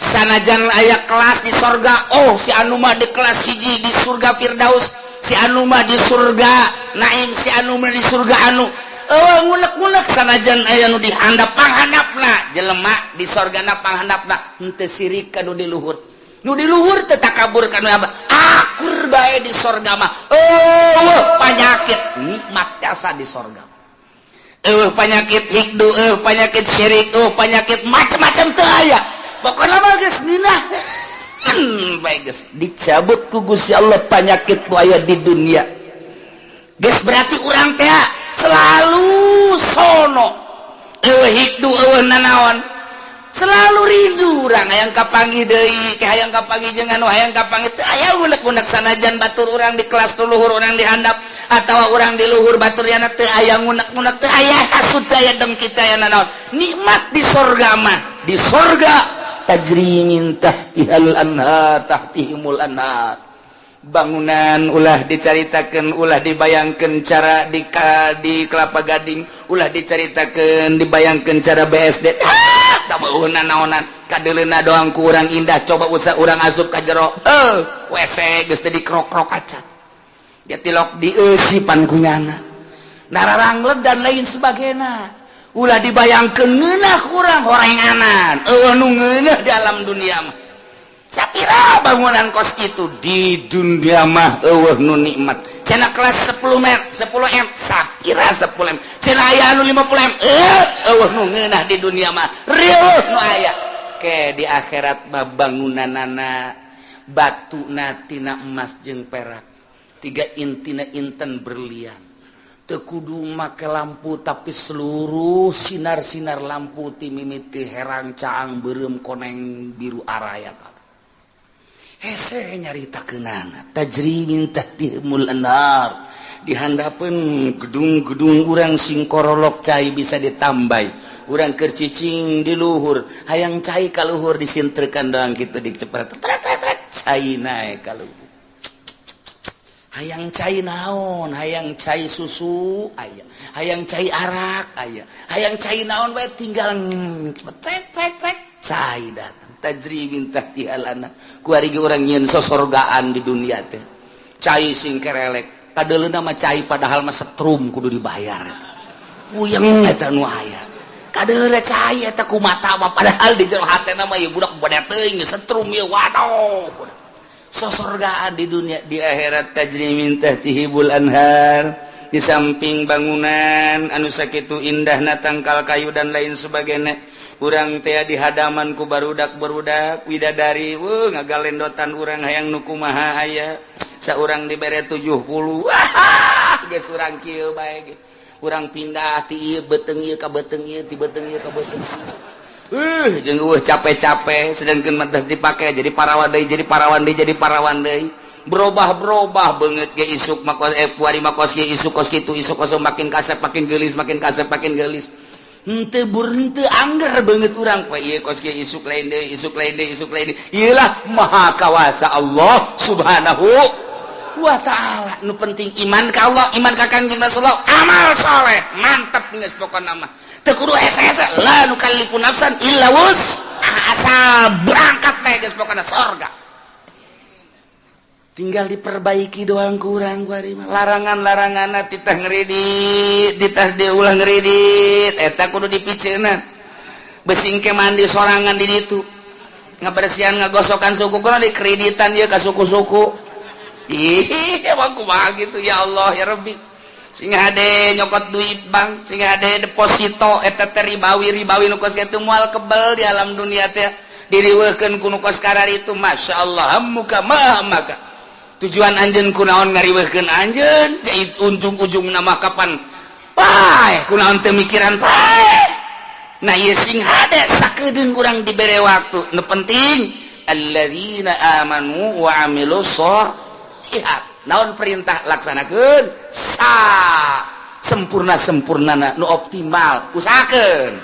Sanajan aya kelas di sorga, oh si anu mah di kelas hiji di surga Firdaus, si anu mah di surga Naim, si anu mah di surga anu. Eueuh ngunek-ngunek sanajan aya nu dihandap panghandapna jelema di sorgana panghandapna henteu sirik ka nu di luhur. Nu di luhur teu takabur ka nu abah. Akur bae di sorga mah. Eueuh panyakit nikmat jasa di sorga. Eueuh panyakit hikdu, eueuh panyakit syirik, eueuh panyakit macam-macam teu aya. Pokokna mah geus nginah. Bae geus dicabut ku Gusti Allah panyakit nu aya di dunia. Geus berarti urang teh selalu sono. Eueuh hikdu, eueuh nanaon. Selalu rindu urang hayang kapanggih deui, ke hayang kapanggih jeung anu hayang kapanggih teu aya unek-unek sanajan batur urang di kelas tu luhur urang di handap atawa urang di luhur batur yana teu aya ngunek-ngunek, teu aya hasud, teu aya dengki, teu aya nanaon. Nikmat di sorga mah, di sorga tajri min tahtihal anhar, tahtihimul anhar. Bangunan ulah dicaritakeun, ulah dibayangkeun cara di Kelapa Gading, ulah dicaritakeun dibayangkeun cara BSD. Ah, tak beuheuna naonan, kadeuleuna doang ku urang indah, coba usah urang asup ka jero. WC geus teu dikrok-krok acan. Dia tilok dieusipan ku nyana. Nararangleg dan lain sebagainya. Ulah dibayangkeun ngeunah urang horenganan. Eueuh nu ngeunah di alam dunia mah. Sapira bangunan kos itu di dunia mah eueuh nu nikmat. Cenah kelas 10 m, 10 m, sapira 10 m. Cenah aya anu 50 m. Eueuh nu ngeunah di dunia mah. Rieuh nu aya. Ke di akhirat mah bangunanana batuna tina emas jeung perak. Tiga intina inten berlian. Teu kudu make lampu tapi seluruh sinar-sinar lampu ti mimiti herang caang beureum koneng biru araya kabeh. Hese nyaritakeunana tajri min tahtihimul anhar. Di handapeun gedung-gedung urang sing korolok cai bisa ditambai. Urang keur cicing di luhur, hayang cai ka luhur disintrekan doang kitu dicepret. Tret tret tret cai naek ka luhur. Hayang cai naon, hayang cai susu aya, hayang cai arak aya, hayang cai naon bae tinggal tret tret tret cai datang. Tajri min tahtihal anhar. Kuari ge urang nyieun sosorgaan di dunia teh. Cai sing kerelek, kadeuleuna mah cai padahal mah setrum kudu dibayar eta. Puyeng eta nu aya. Kadeuleuna cai eta ku mata mah padahal di jero hatena mah ieu budak bade teuing setrum ieu waduh. Sosorgaan di dunia, di akhirat tajri min tahtihimul anhar. Di samping bangunan anu sakitu indahna tangkal kayu dan lain sebagainya. Urang teh di hadaman ku barudak-barudak widadari, weuh ngagalendotan urang hayang nu kumaha aya. Saurang dibere 70. Wah, geus urang kieu bae ge. Urang pindah ti ieu beuteung ieu ka beuteung ieu, ti beuteung ieu ka beuteung ieu. Jeung eueuh capek-capek, sedangkan matas dipake jadi parawan deui, jadi parawan deui, jadi parawan deui, berubah-berubah beungeut ge isuk mah kos, puari mah kos kieu, isuk kos kitu, isuk kos, makin kasep makin geulis, makin kasep makin geulis. Henteu bur, henteu angger beungeut urang poe ieu kos kieu, isuk lain deui, isuk lain deui, isuk lain deui. Ieu lah maha kawasa Allah Subhanahu wa Ta'ala. Nu penting iman ka Allah, iman ka Kangjeng Rasulullah, amal soleh, mantep geus pokona mah. Teu kudu hese-hese, la nukallifu nafsan illa wus, asal berangkat bae geus pokona sorga. Tinggal diperbaiki doang kurang kuari mah. Larangan-larangan titah ngeridit, titah diulah ngeridit, eta kudu dipiceunan. Besing ke mandi sorangan di ditu, ngabersihan, ngagosokan suku kudu dikreditan ieu ka suku-suku. Ih, emang kumaha gitu, ya Allah ya Rabbi. Sing hade nyokot duit bank, sing hade deposito, eta teh ribawi, ribawi nu kos kitu moal kebel di alam dunia teh. Diriweuhkeun ku nu kos itu, Masya Allah, muka mah maka tujuan anjeun kunaon ngariweuhkeun anjeun, ujung-ujung nama kapan paeh, kunaon teu mikiran paeh. Nah, ieu sing hade sakedeung urang dibere waktu. Nu penting alladzina amanu wa amilus sholihat. Naon perintah laksanakeun sa sempurna sempurnana, nu optimal usahakeun.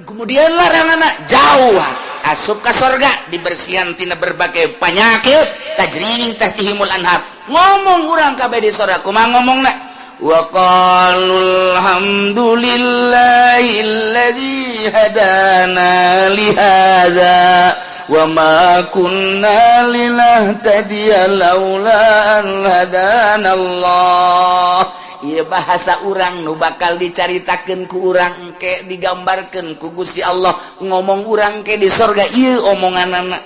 Kemudian larangan jauh, asup ka sorga, dibersihan tina berbagai penyakit, tajri min tahtihimul anhar. Ngomong urang kabeh di sorga kumaha ngomongna? Wa qalu alhamdulillahilladzi hadana li hadza wa ma kunna linahtadiya laula an hadana Allah. Ieu bahasa urang nu bakal dicaritakeun ku urang engke, digambarkeun ku Gusti Allah ngomong urang ke di sorga. Ieu omonganana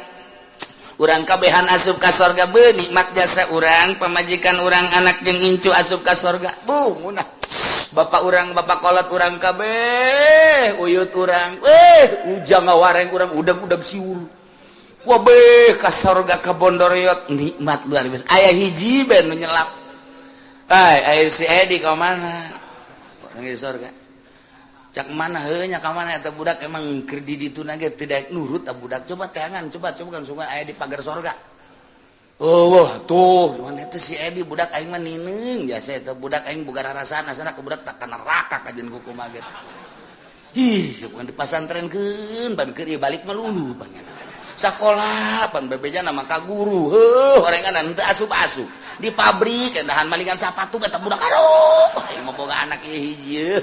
urang kabehan asup ka sorga, be nikmat jasa urang, pamajikan urang, anak jeung incu asup ka sorga. Bu munah bapak urang, bapak kolot urang kabeh, uyut urang, ujang ngawareng urang, udag-udag siur. Wah, be ka sorga ka Bondoriot, nikmat luar biasa. Aya hiji ben nu nyelap. Ay, ayo si Edi ka mana? Orang di sorga. Cak mana heuh nya ka mana eta budak, emang keur di ditu ge tidak nurut eta budak. Coba teangan, coba coba kan sungai aya di pagar sorga. Oh, wah, tuh, cuman eta si Edi budak aing mah nineung jasa eta budak aing boga rarasaan asana ke budak tak ka neraka kajeun kumaha gitu. Ih, bukan dipasantrenkeun, ban keur ieu balik mah lulu banyana. Sekolah pan bebeja nama ka guru, heuh, orengan teu asup-asup. Di pabrik dahan malingan sapatu eta budak, aduh, aing mah boga anak ieu hiji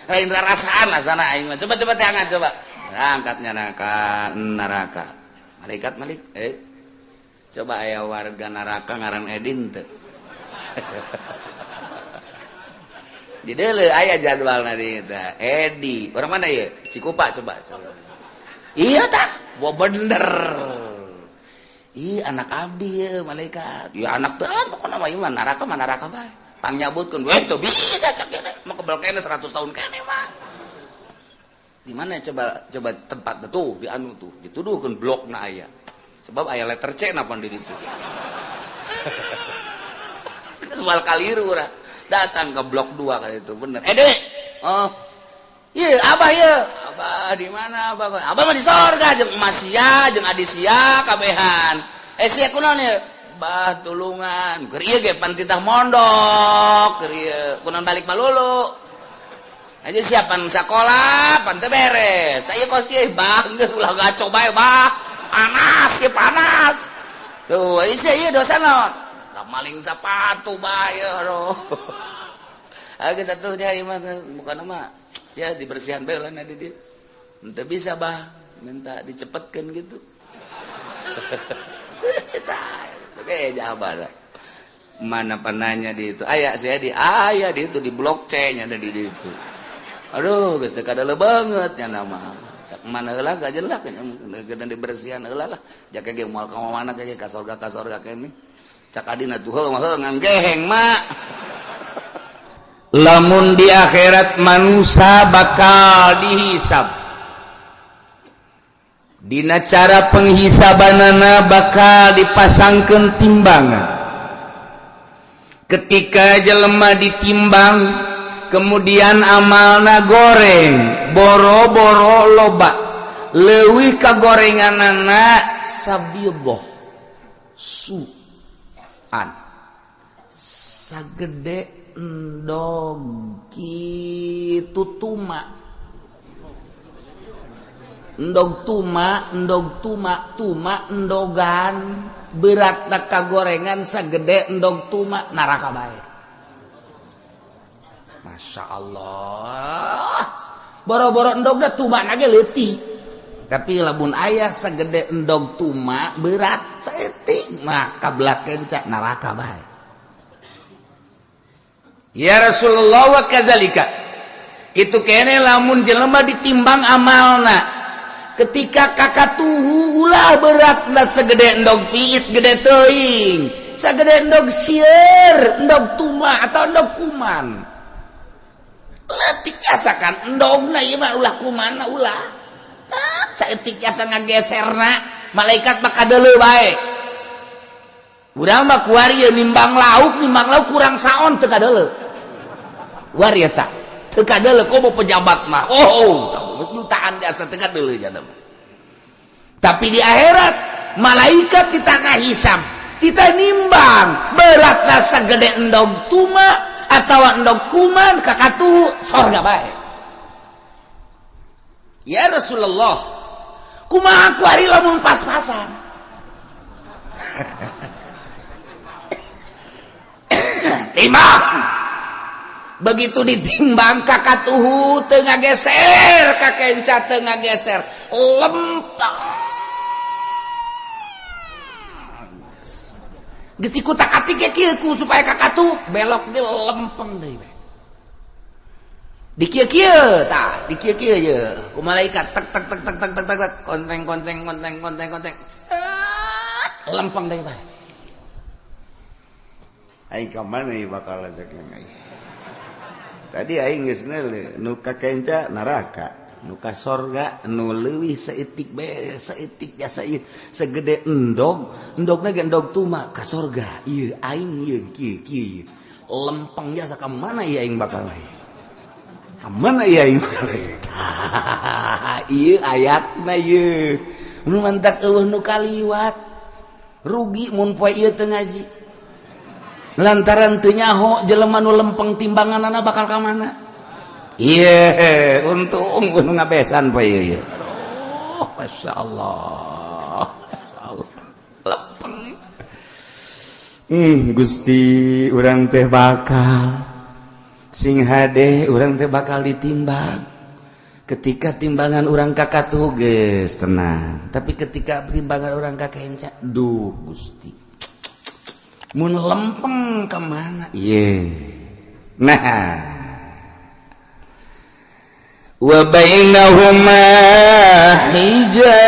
lain rarasaan asana aing mah. Coba coba teangan coba. Angkatnya neraka neraka. Malaikat malik, coba aya warga neraka ngaran Edin teu? Di deuleu aya jadwalna di eta. Edi, orang mana ya? Cikupa coba, coba. Iya tah, wah bener. Ih, anak abdi ya malaikat. Ya anak teh pokokna mah ieu mah neraka mah neraka bae. Pangnyabutkeun we teu bisa cak kene. Mah kebel kene 100 tahun kene mah. Di mana coba coba tempat tuh di anu tuh dituduhkeun blokna aya. Sebab aya letter C napa di ditu. Soal kaliru urang. Datang ke blok 2 kali itu bener. Dek. Oh. Iya, abah ya. Abah di mana abah? Abah mah di sorga jeung emas sia, jeung adi sia kabehan. Sia kunaon ieu? Bah tulungan. Keur ieu ge pan titah mondok, keur ieu kunaon balik malulu. Aja siapan sakola, pan teu beres. Saya kos kieu bah geus ulah gaco bae bah. Panas ya panas. Tuh, sia ieu dosa naon? Maling sepatu bae aduh. Agak satu dia mah bukan nama sia dibersihan bae lah di dia. Ente bisa bah minta dicepetkan gitu. Tapi abah mana penanya di itu. Aya saya di aya di itu di blok C nya ada di itu. Aduh, geus teu kadele banget nya nama. Sak mana heula gak jelas kan dibersihan heula lah. Jaka ge moal ka mana ge ka sorga kene. Cak adina tuh heuh mah heuh nganggeheng mak. Lamun di akhirat manusia bakal dihisab, dina cara penghisabanana bakal dipasangkan timbangan. Ketika jelema ditimbang, kemudian amalna goreng boro-boro loba. Leuwih kagorenganana sabidoh suan sagede endog kitu tuma endog tuma endog tuma tuma endogan berat kagorengan sagede endog tuma neraka bae. Masya Allah, boro-boro endogna tuma ge leutik, tapi lamun aya sagede endog tuma berat saeutik mah kabelah kenca neraka bae. Ya Rasulullah wa kadzalika kitu kene lamun jelema ditimbang amalna ketika kakatuhu ulah beratna segede endog piit gede teuing, sagede endog sieur, endog tuma atau endog kuman. Leutik asakan endogna ieu mah ulah kumanna ulah. Tak saeutik asa ngageserna malaikat mah kadeuleu bae. Urang mah kuari nimbang lauk kurang saon teu kadeuleu. Kuari eta teu kadeuleu komo pejabat mah. Oh, jutaan jasa teu kadeuleu jana mah. Tapi di akhirat malaikat kita kahisab, kita nimbang beratna sagede endog tuma atau endog kuman kakatuh sorga bae. Ya Rasulullah, kumaha kuari lamun pas-pasan? Timbang. Begitu ditimbang kakatuhu teu ngageser, kakenca teu ngageser, lempeng. Geus dikutak-atik ge kieu ku supaya kakatuh belok di lempeng deui bae. Di kieu-kieu tah, di kieu-kieu ye ku malaikat tek tek tek tek tek tek tek konteng konteng konteng konteng konteng. Set, lempeng deui bae. Aing ka mana ieu bakal ajak aing. Tadi aing geus neuleuh nu ka kenca neraka, nu ka sorga nu leuwih saeutik bae, saeutik jasa ieu segede endog, endogna ge endog tuma ka sorga. Ieu aing ieu kieu kieu. Lempeng jasa ka mana ieu aing bakal lain? Ka mana ieu aing bakal lain? Ieu ayatna ieu. Nu mantak eueuh nu kaliwat. Rugi mun poe ieu teu ngaji. Lantaran teu nyaho jelema nu lempeng timbanganana bakal ka mana? Iya, untung nu ngabesan poe ieu. Aduh, masyaallah. Masyaallah. Lempeng. Gusti urang teh bakal sing hade urang teh bakal ditimbang. Ketika timbangan urang kakatuh geus tenang, tapi ketika timbangan urang kakenca, duh Gusti. Mun lempeng ke mana? Iya. Nah, wa bainahuma hijab,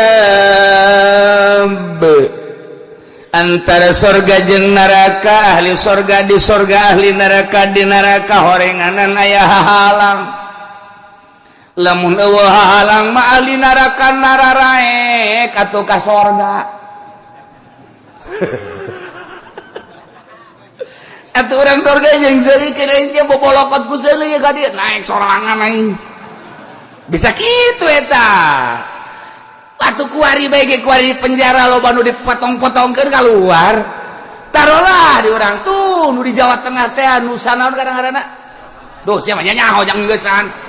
antara sorga jeung neraka, ahli sorga di sorga, ahli neraka di neraka, horenganan aya hahalang. Lamun eueuh hahalang mah ahli neraka nararaek atuh ka sorga. Atuh urang sorga jeung seuri keur sia bobolokot ku seuri ka dieu naik sorangan aing. Bisa kitu eta. Atuh kuari bae ge kuari di penjara loba nu dipotong-potongkeun kaluar. Tarolah di urang tuh nu di Jawa Tengah teh nu sanaon kadang-kadang. Duh sia mah nyaho jang geusan.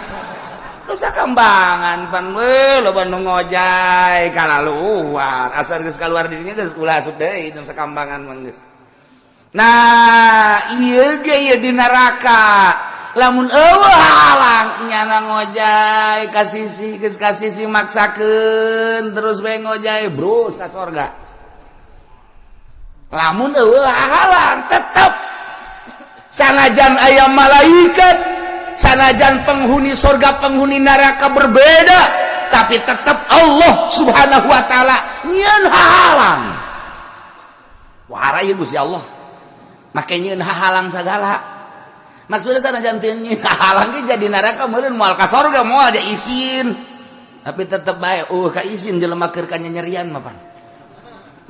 Nusa Kambangan pan we loba nu ngojay kalaluar. Asal geus kaluar dirinya geus ulah asup deui Nusa Kambangan mah geus. Nah, ieu ge ieu di neraka. Lamun eueuh halang nyana ngojay ka sisi geus ka sisi maksakeun terus bae ngojay brus ka sorga. Lamun eueuh halang tetep sanajan aya malaikat, sanajan penghuni sorga penghuni neraka berbeda, tapi tetep Allah Subhanahu wa taala nyieun halang. Wah, ieu Gusti Allah. Make nyieun halang sagala. Maksudnya sanajan teu nyieun halang ge jadi neraka meureun moal ka sorga moal ja isin. Tapi tetep bae eueuh ka isin jelema keur kanyanyerian mah pan.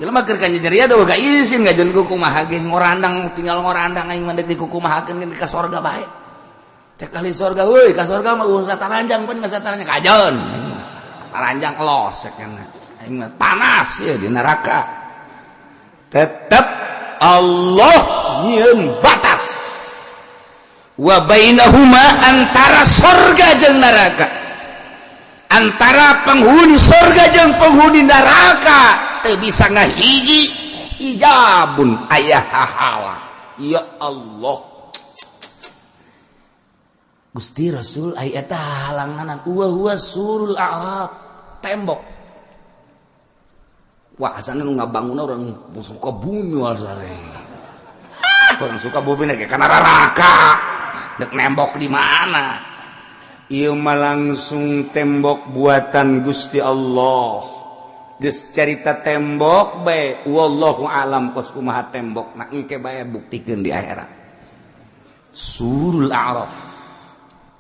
Jelema keur kanyanyerian eueuh ka isin ngajeun ku kumaha ge ngorandang tinggal ngorandang aing mah deuk dikukumahakeun ka sorga bae. Cek ahli sorga euy ka sorga mah eueuh sataranjang pan mah sataranjang kajeun. Paranjang los aing mah panas ya di neraka. Tetep Allah nyieun batas. Wa bainahuma antara sorga jeung neraka. Antara penghuni sorga jeung penghuni neraka teu bisa ngahiji hijabun aya hahala. Ya Allah. Gusti Rasul aya eta halanganan wa huwa surul a'raf, tembok. Wah, asana nu ngabangun orang suka bumi asale. Orang suka bumi ge kana neraka. Dek nembok di mana? Ieu mah langsung tembok buatan Gusti Allah. Geus carita tembok bae, wallahu alam kos kumaha tembok na engke bae buktikeun di akhirat. Surul a'raf.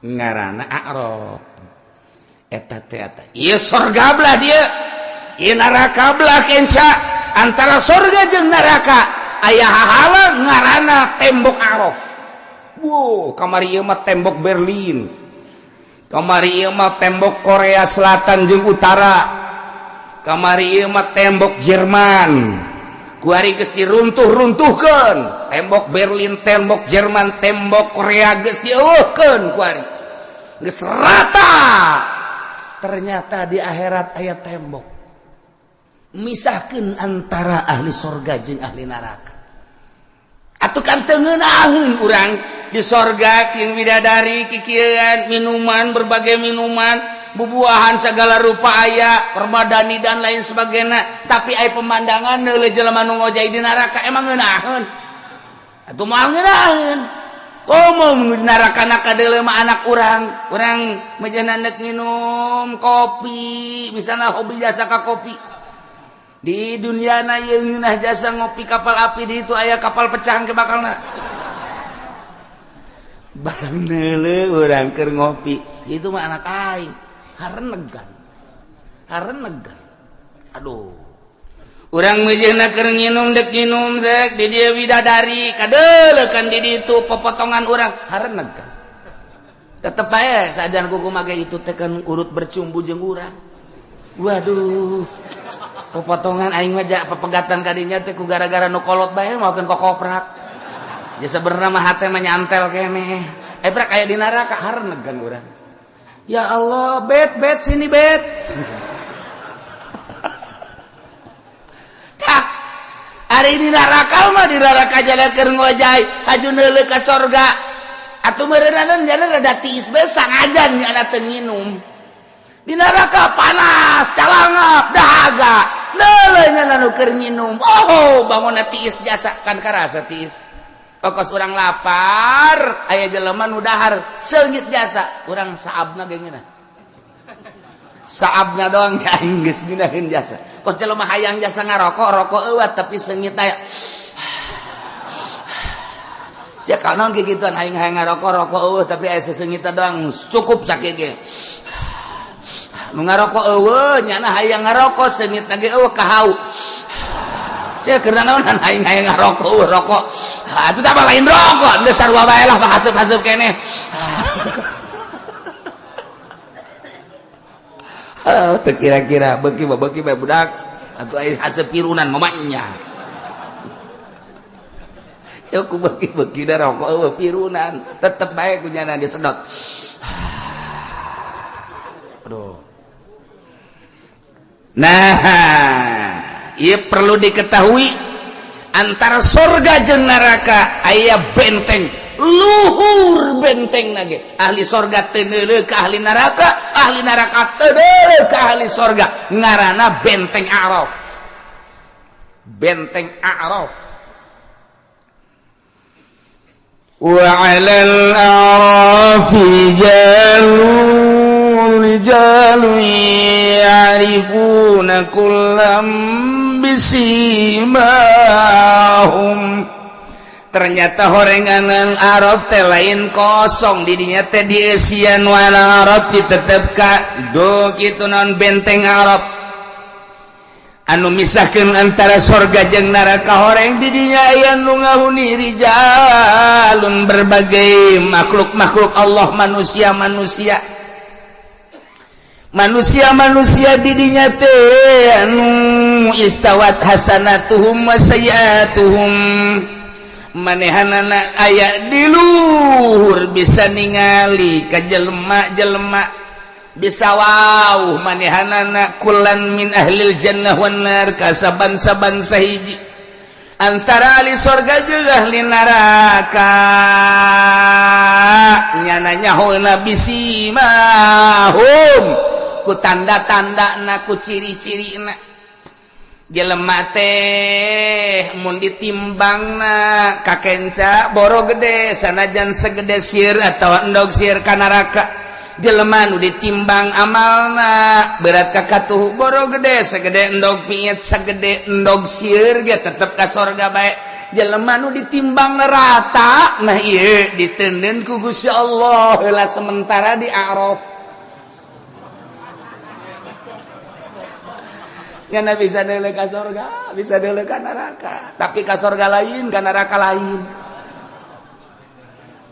Ngaranna a'raf. Eta teh eta. Ieu sorga belah dieu. Ieu neraka belah kenca. Antara sorga jeung neraka aya hahala ngaranna tembok a'raf. Wow, kamari ieu mah tembok Berlin. Kamari ieu mah tembok Korea Selatan jeung Utara. Kamari ieu mah tembok Jerman. Kuari geus diruntuh-runtuhkeun. Tembok Berlin, tembok Jerman, tembok Korea geus dieuweuhkeun kuari. Geus rata. Ternyata di akhirat aya tembok. Misahkeun antara ahli sorga jeung ahli neraka. Atuh kan teu ngeunaheun urang di sorga jeung bidadari kikieuan minuman berbagai minuman bubuahan segala rupa aya permadani dan lain sebagainya, tapi aya pemandangan neuleuh jelema nu ngojay di neraka emang ngeunaheun atuh moal ngeunaheun. Komo di neraka na kadeuleuh mah anak urang, urang meujeuhna neuk nginum kopi misalna hobi jasa ka kopi di dunia na ieu ngeunah jasa ngopi kapal api di itu aya kapal pecah ke bakalna barang neuleuh urang keur ngopi itu mah anak aing harenegan harenegan. Aduh, Urang meujeuhna keur nginum dek nginum sek di dieu bidadari kadeuleuh di ditu popotongan urang harenegan. Tetep bae sajan kuku mage itu teh kan urut bercumbu jeung urang. Waduh, popotongan aing mah ja pepegatan kadinya teh ku gara-gara nu kolot bae maokeun kokoprak. Ya sebenarnya mah hate mah nyantel keneh. Eh prak aya di neraka harenegan urang. Ya Allah, bet bet sini bet. Tah, ari di neraka mah di neraka jalan keur ngojay haju neuleuh ka sorga. Atuh meureunana jalan rada tiis bae sangajan nya teu nginum. Di neraka panas, calangap, dahaga. Neuleuh nya nu keur nginum. Oh, bangunna tiis jasa kan karasa tiis. Pokos urang lapar, aya jelema nu dahar seungit jasa, urang saabna ge ngeunah. Saabna doang ya aing geus ngeunaheun jasa. Kos jelema hayang jasa ngarokok, rokok eueuh tapi seungit aya. Sia kanaon kikituan aing hayang ngarokok, rokok eueuh tapi aya seseungit doang cukup sakieu ge. Nu ngarokok eueuh nyana hayang ngarokok seungit ge eueuh kahau. Sia keur naonan aing hayang ngarokok eueuh rokok. Ha atuh tah lain rokok, geus sarua bae lah haseup-haseup keneh. Teu kira-kira beuki mah beuki bae budak atuh aing haseup pirunan mamanya. Ya ku beuki-beuki da rokok eueuh pirunan, tetep bae ku nyana disedot. Aduh. Nah, ieu perlu diketahui antara sorga jeung neraka aya benteng luhur benteng nage. Ahli sorga teu neuleuh ka ahli neraka teu neuleuh ka ahli sorga, ngaranna benteng A'raf. Benteng A'raf. Wa 'alal a'rafi rijalun ya'rifuna kullam bisimahum. Ternyata horenganan Arab teh lain kosong didinya teh dieusian wala Arab ditetep ka do kitu naon benteng Arab anu misahkeun antara sorga jeung neraka. Horeng didinya aya nu ngahuni rijalun berbagai makhluk-makhluk Allah, manusia-manusia. Manusia-manusia didinya teh anu istawat hasanatuhum wa sayyiatuhum, manehanana aya di luhur bisa ningali ka jelema-jelema, bisa wau manehanana kulan min ahlil jannah wan nar ka saban-saban sahiji antara ahli sorga jeung ahli neraka. Nyana nyahona bisimahum ku tanda-tanda na, ku ciri-ciri na. Jelema teh mun ditimbangna kakenca boro gede sanajan segede sir atau endog sir ka neraka. Jelema nu ditimbang amalna berat ka katuhu boro gede segede endog piit segede endog sir ge tetep ka sorga bae. Jelema nu ditimbang rata, nah ieu ditenden ku Gusti Allah heula sementara di Araf. Nyana bisa deuleu ka sorga, bisa deuleu ka neraka, tapi ka sorga lain, ka neraka lain.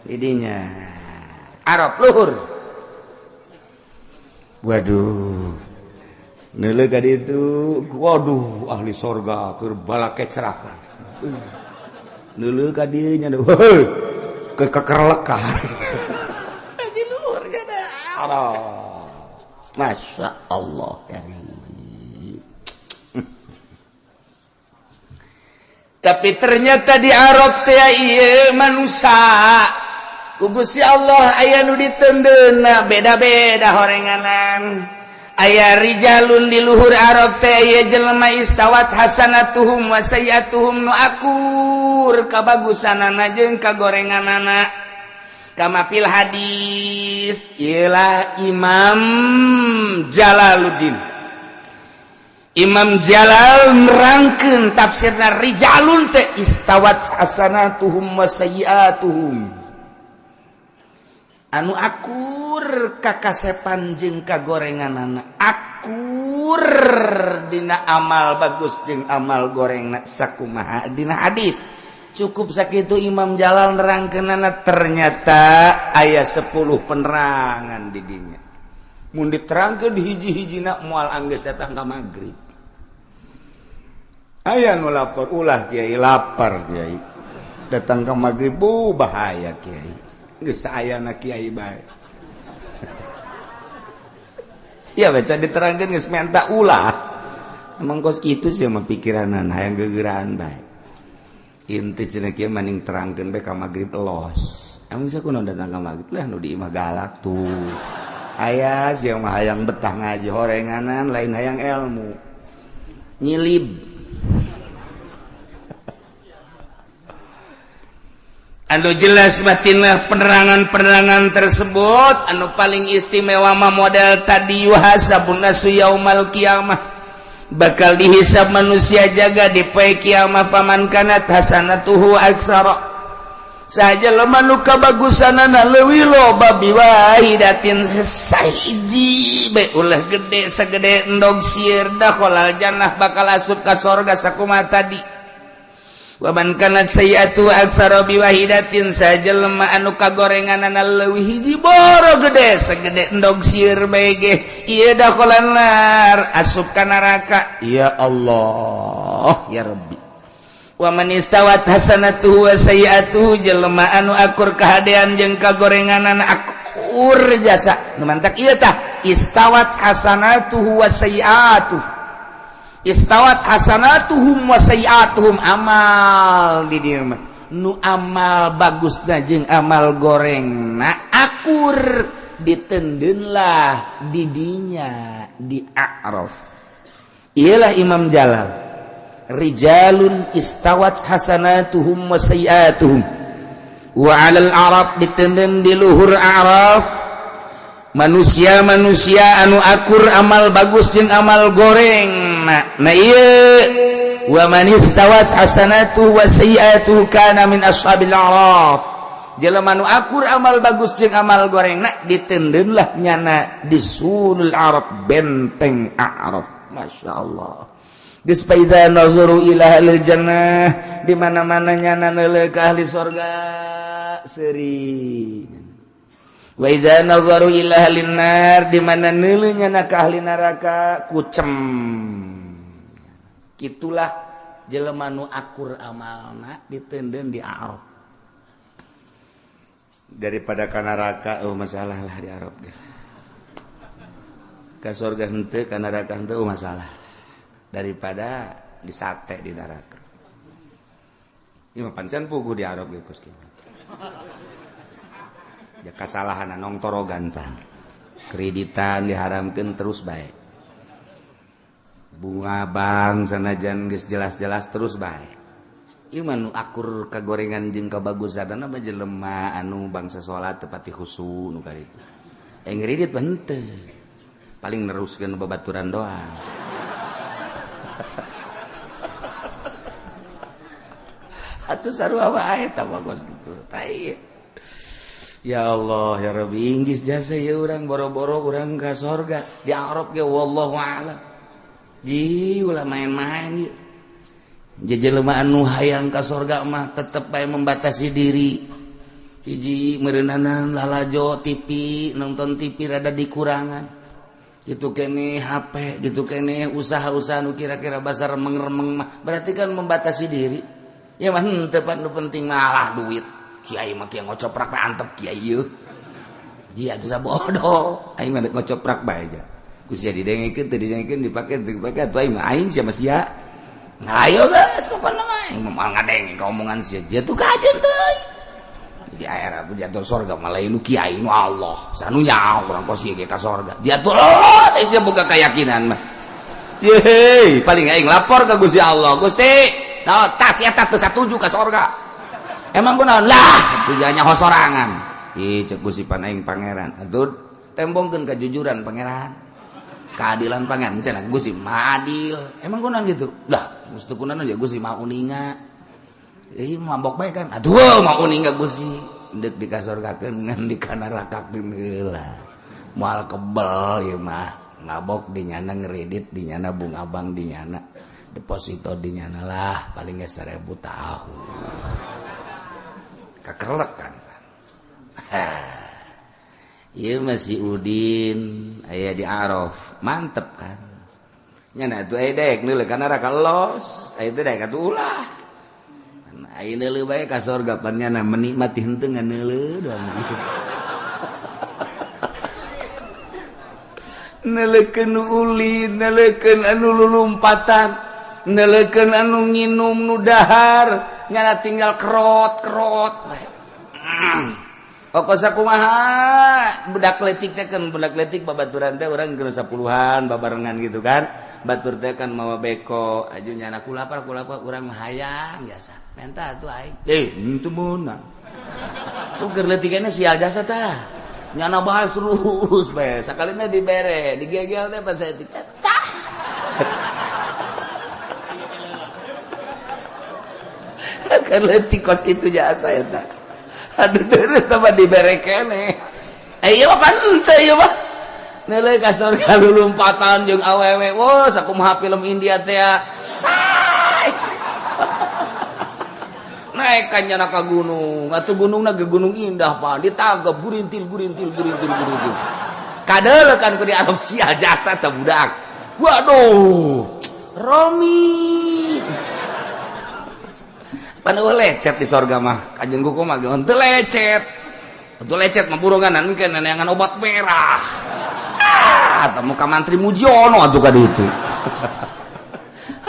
Didinya Arab luhur. Waduh, neuleuh ka ditu, waduh ahli sorga keur balakecrakan. Neuleuh ka dieu nya ke kekerlekan. Di luhur nya Arab. Masya Allah ya. Tapi ternyata di Arab teh ieu manusia ku Gusti Allah aya nu ditendeuna beda-beda horenganan. Aya rijalun di luhur Arab teh ieu jelema istawat hasanatuhum wa sayyiatuhum, nu akur kabagusanana jeung kagorenganana. Kama fil hadis ialah Imam Jalaluddin. Imam Jalal nerangkeun tafsirna rijalun teh istawat hasanatuhum wa sayyiatuhum, anu akur kakasepan jeung kagorenganana, akur dina amal bagus jeung amal gorengna sakumaha dina hadis. Cukup sakitu Imam Jalal nerangkeunana, ternyata aya 10 penerangan di dinya. Mun diterangkeun hiji-hijina moal anggeus datang ka magrib. Aya nu lapor, ulah kiai lapar kiai. Datang ke magrib, bu bahaya kiai. Geus saayana kiai bae. Sia baca diterangkeun geus menta ulah. Emang kos kitu sia mah pikiranana hayang gegeraan bae. Inti cenah kieu maning terangkeun bae ka magrib los. Emang sia kunaon datang ka magrib lah nu di imah galak tuh. Aya sia mah hayang betah ngaji horenganan lain hayang ilmu. Nyilib. Anu jelas batinlah penerangan-penerangan tersebut. Anu paling istimewa mah model tadi yuhasabun nasu yaumal kiamah, bakal dihisab manusia jaga di poe kiamah. Paman kanat hasanatuhu aksara, saja lemah nu kabagusanana leuwih loba biwahidatin sahiji bae ulah gede segede endog sieur dakhalal jannah bakal asup ka sorga sakumaha tadi. Waman kanat sayyi'atu aktsara biwahidatin, sajelema anu kagorenganana leuwih hiji boro gede segede endog sieur bae ge ieu dakhalan nar asup ka neraka. Ya Allah ya Rabbi. Wa man istawat hasanatuhu wa sayyi'atuhu, jelema anu akur kahadean jeung kagorenganana akur jasa nu mantak ieu tah istawat hasanatuhu wa sayyi'atuhu, istawat hasanatuhum wa sayyi'atuhum, amal di dieu mah nu amal bagusna jeung amal gorengna akur ditendeunlah didinya di A'raf. Iyalah Imam Jalal, rijalun istawat hasanatuhum wa sayyi'atuhum wa 'alal a'raf, ditenden di luhur A'raf manusia-manusia anu akur amal bagus jeung amal goreng. Nah ieu wa man istawat hasanatuhu wa sayyi'atuhu kana min ashabil a'raf, jelema nu akur amal bagus jeung amal goreng na ditendeunlah nyana di sulul Arab, benteng A'raf. Masya Allah. Geus faida nazaru ila ahlil jannah, di mana-mana nyana neuleuh ka ahli sorga seuri. Wa iza nazaru ila ahlin nar, di mana neuleunya na ka ahli neraka kucem. Kitulah jelema nu akur amalna diteundeun di Arab. Daripada ka neraka oh masalah lah di Arab ge. Ka surga henteu, ka neraka henteu oh masalah. Daripada disate di neraka. Ieu mah pancen puguh di Arab ge kos kieu. Ya kasalahan nong torogan pan. Kreditan diharamkeun terus bae. Bunga bank sanajan geus jelas-jelas terus bae. Ieu mah nu akur kagorengan jeung kabagusanna mah jelema anu bangsa salat tepati khusu nu kaditu. Ngredit mah henteu. Paling neruskeun babaturan doang. Atuh sarua wae eta bagus gitu. Tai. Ya Allah ya Rabbi, inggis jasa ya urang boro-boro urang ka sorga di Arab ge wallahu a'lam. Ji ulah main-main ieu. Jelema anu hayang ka sorga mah tetep bae membatasi diri. Hiji meureunana lalajo TV, nonton TV rada dikurangan. Gitu kene HP, gitu kene usaha-usaha nu kira-kira basar remeng-remeng mah berarti kan membatasi diri. Ya mah henteu pan nu penting malah duit. Kiai mah kieu ngocoprak bae antep kiai ieu. Ji atuh sabodo, aing mah ngocoprak bae aja. Ku sia didengekeun teu didengekeun dipake teu dipake atuh aing mah aing sia mah sia. Nah ayo geus pokona mah aing mah ngadenge ka omongan sia. Dia tuh kajeun teuing. Di akhirat jatuh sorga malah nu kiai nu Allah. Sanu nyaho urang kos ieu ge ka sorga. Dia tuh oh saya sia boga keyakinan mah. Yeay, paling aing lapor ka Gusti Allah. Gusti, naon tas eta teu satuju ka sorga. Emang kunaon lah tujuannya hosorangan. Ih cek Gusti pan aing pangeran. Atuh tembongkeun kejujuran pangeran. Keadilan pangeran cenah Gusti mah adil. Emang kunaon gitu? Lah, mesti kunaon ya Gusti mah uninga. Ih mabok bae kan. Aduh mah uninga Gusti. Deuk dikasorgakeun ngan dikanarakakeun heula. Moal kebel ieu mah. Mabok di nyana ngredit di nyana bunga bank di nyana deposito di nyana lah paling ge 1000 tahun. Kakerlek kan. Ieu masih Udin aya di Araf, mantep kan. Nya atuh aya daek neuleuh ka neraka los, aya teh daek atuh ulah. Aya neuleuh bae ka sorga pan nyana menikmati henteu ngan neuleuh doang gitu. Neuleukeun nu ulin, neuleukeun anu lulumpatan, neuleukeun anu nginum nu dahar. Nyana tinggal kerot-kerot. Pokok sakumaha budak letik teh kan budak letik babaturan teh urang geus 10-an babarengan gitu kan. Batur teh kan mawa beko aju nyana kulapar kulapar urang mah hayang jasa. Menta atuh aing. Henteu meunang. Ku keur leutikana sial jasa tah. Nyana bae terus bae sakalina dibere, digegel teh pan saeutik teh. Tah. Leutik kos itu jasa eta. Aduh terus tambah dibere keneh. Ieu mah pan henteu ieu mah. Neuleuh ka sorga lulumpatan jeung awewe. Wah, sakumaha film India teh. Say. Naik ka nyana ka gunung. Atuh gunungna ge gunung indah pan. Ditangkep gurintil gurintil gurintil gurintil. Kadeuleukan ku di Arab sia jasa teh budak. Waduh. Romi. Pan eueuh lecet di sorga mah kajeun kuku mah henteu lecet. Henteu lecet mah burungan engke neneangan obat merah. Ah, temu ka mantri Mujiono atuh ka ditu.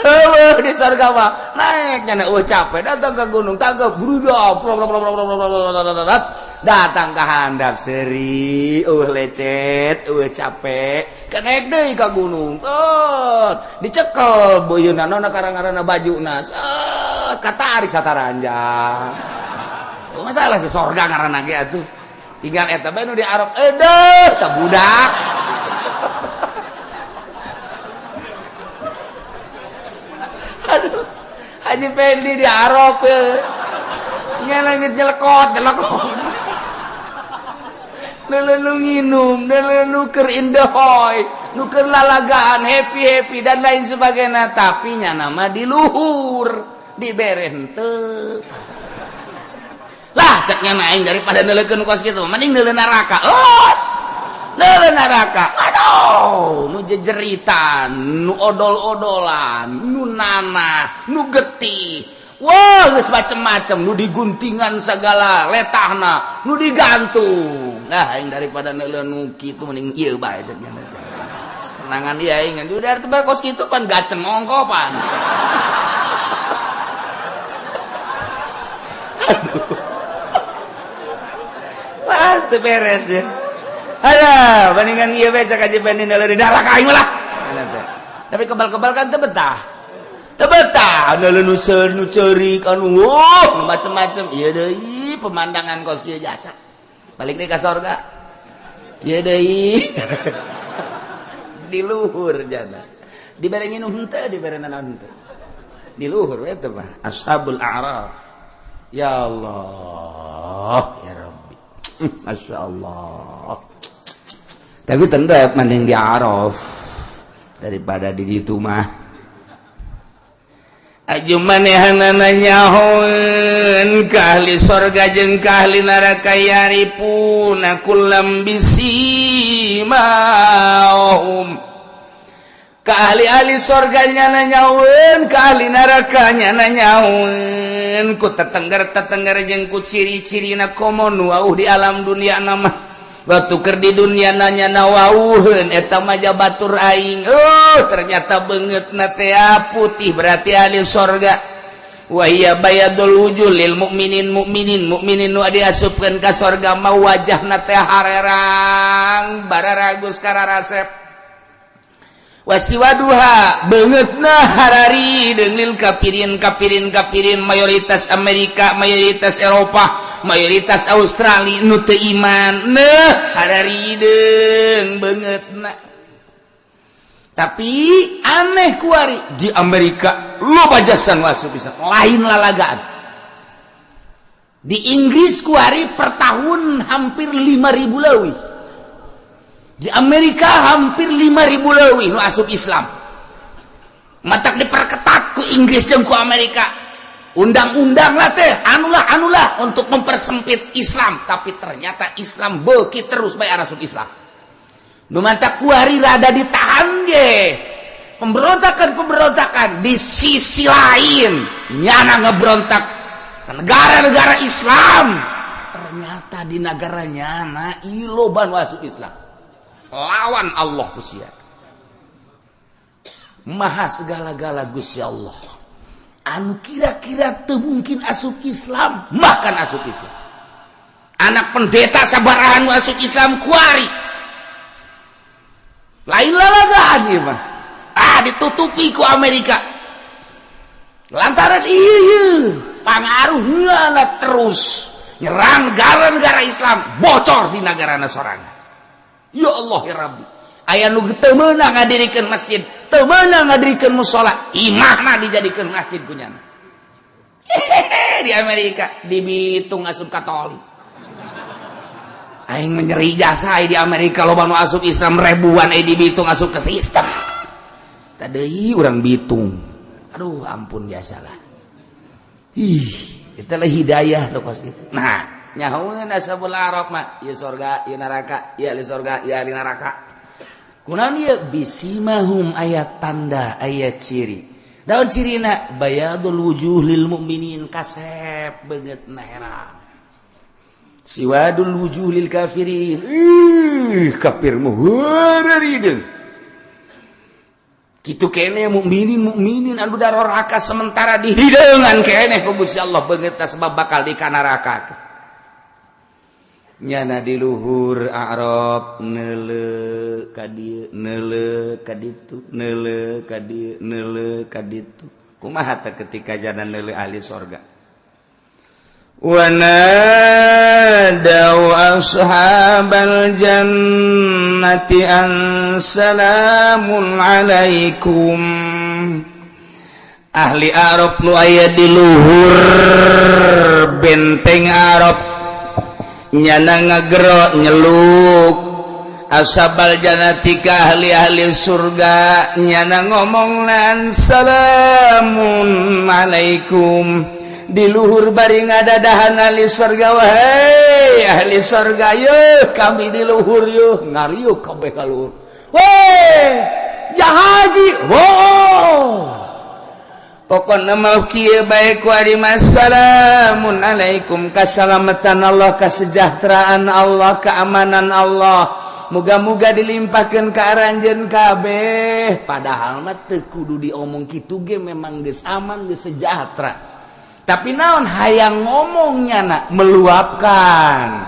Heueuh di sorga mah naik nya eueuh capek datang ke gunung tangkep brudak datang ka handap seuri eueuh lecet eueuh capek kenaik deui ka gunung. Tot dicekel beuyeunna nona karang-karana bajuna. Katarik sataranjang. Oh, masalah si sorga ngaranna ge atuh. Tinggal eta bae nu di Arab edeuh tah budak. Aduh, Haji Pendi di Arab nya langit nyelekot, nyelekot. Neuleuh nu nginum, neuleuh nu keur indahoy, nu keur lalagaan, happy-happy dan lain sebagainya, tapi nya nama di luhur. Dibere henteu. Lah Ah, ceknya aing daripada neuleukeun kos kitu mending neuleuh neraka. Los. Neuleuh neraka. Aduh, nu jejeritan, nu odol-odolan, nu nanah, nu getih. Wah, geus macem-macem, nu diguntingan segala letahna, nu digantung. Nah, aing daripada neuleuh nu kitu mending ieu bae ceknya. Senangan ieu aing udah tebal kos kitu pan gaceng ongkopan. Aduh. Pas teu beres ya. Ada bandingan ieu bae cak aja banding di neraka aing lah. Tapi kebal-kebal kan teu betah. Teu betah nu nu ceurik anu wuh macem-macem. Ieu deui pemandangan kos kieu jasa. Balik deui ka sorga. Ieu deui. Di luhur jana. Dibere nginum henteu, dibere naon henteu. Di luhur we teh mah Ashabul A'raf. Ya Allah, ya Rabbi. Masya Allah. Tapi tetap mending di Araf daripada di ditu mah. Aju manehanana nyahoeun ka ahli sorga jeung ka ahli neraka yarifuna kullam bisimahum. Ka ahli-ahli sorga nyana nyahoeun, ka ahli neraka nyana nyahoeun ku tetengger-tetengger jeung ku ciri-cirina komo nu wauh di alam dunia nama. Waktu keur di dunia nanya nawauheun eta mah batur aing. Oh, ternyata beungeutna teh putih berarti ahli sorga. Wa hiya bayadul wujuh lil mukminin mukminin mukminin nu diasupkeun ka sorga mah wajahna teh harerang bararagus kararasep. Wasiwaduha beungeutna harari deung lil kafirin kafirin kafirin mayoritas Amerika, mayoritas Eropa, mayoritas Australia nu teu iman neh hararideung beungeutna. Tapi aneh kuari di Amerika loba jasa nu asup bisa lain lalagaan. Di Inggris kuari per tahun hampir 5.000 leuwih. Di Amerika hampir 5.000 leuwih nu asup Islam. Matak diperketat ku Inggris jeung ku Amerika. Undang-undang lah teh, anulah untuk mempersempit Islam, tapi ternyata Islam beuki terus bae asup Islam. Nu mantak kuari rada ditahan ge. Pemberontakan-pemberontakan di sisi lain nyana ngebrontak ke negara-negara Islam. Ternyata di negara nyana loba nu asup Islam. Lawan Allah Gusti. Maha segala-gala Gusti Allah. Anu kira-kira teu mungkin asup Islam, makan asup Islam. Anak pendeta sabarahan nu asup Islam kuari. Lain lalagaan ieu mah. Ah, ditutupi ku Amerika. Lantaran ieu pangaruhna terus nyerang negara-negara Islam, bocor di negarana sorangan. Ya Allah ya Rabbi. Aya nu teu meunang ngadirikeun masjid, teu meunang ngadirikeun musala, imahna dijadikeun masjid ku nyana. Di Amerika dibitung asup Katolik. Aing menyeri jasa di Amerika loba nu asup Islam ribuan di Bitung asup ke sistem. Tadi urang Bitung. Aduh ampun biasalah. Ih, itulah hidayah do kos gitu. Nah, nyahoeun Ashabul A'raf mah, ieu sorga, ieu neraka, ieu ahli sorga, ieu ahli neraka. Kunaon ieu bisimahum aya tanda, aya ciri. Daun cirina bayadul wujuh lil mukminin kasep beungeutna herang. Siwadul wujuh lil kafirin. Ih, kafir mah heureurideung. Kitu keneh mukminin mukminin anu daroraka sementara dihideungan keneh ku Gusti Allah beungeutna sebab bakal di kanaraka. Nyana di luhur A'raf neuleuh ka dieu neuleuh ka ditu neuleuh ka dieu neuleuh ka ditu. Kumaha teh ketika jana neuleuh ahli sorga? Wa nadau ashabal jannati an salamun alaikum. Ahli Arab nu aya di luhur benteng Arab nyana ngagero nyeluk ashabal jannati ka ahli-ahli surga nyana ngomong lan salamun alaikum. Di luhur bari ngadadahan ahli surga, wahai ahli surga, yeuh kami di luhur yeuh, ngariuh kabeh ka luhur. Weh, jahaji, wow. Pokokna mau kieu bae ku ari salamun alaikum, kasalamatan Allah, kesejahteraan Allah, keamanan Allah. Muga-muga dilimpahkan ke aranjeun kabeh. Padahal mah teu kudu diomong kitu ge memang geus aman, geus sejahtera. Tapi naon hayang ngomongnya nak meluapkan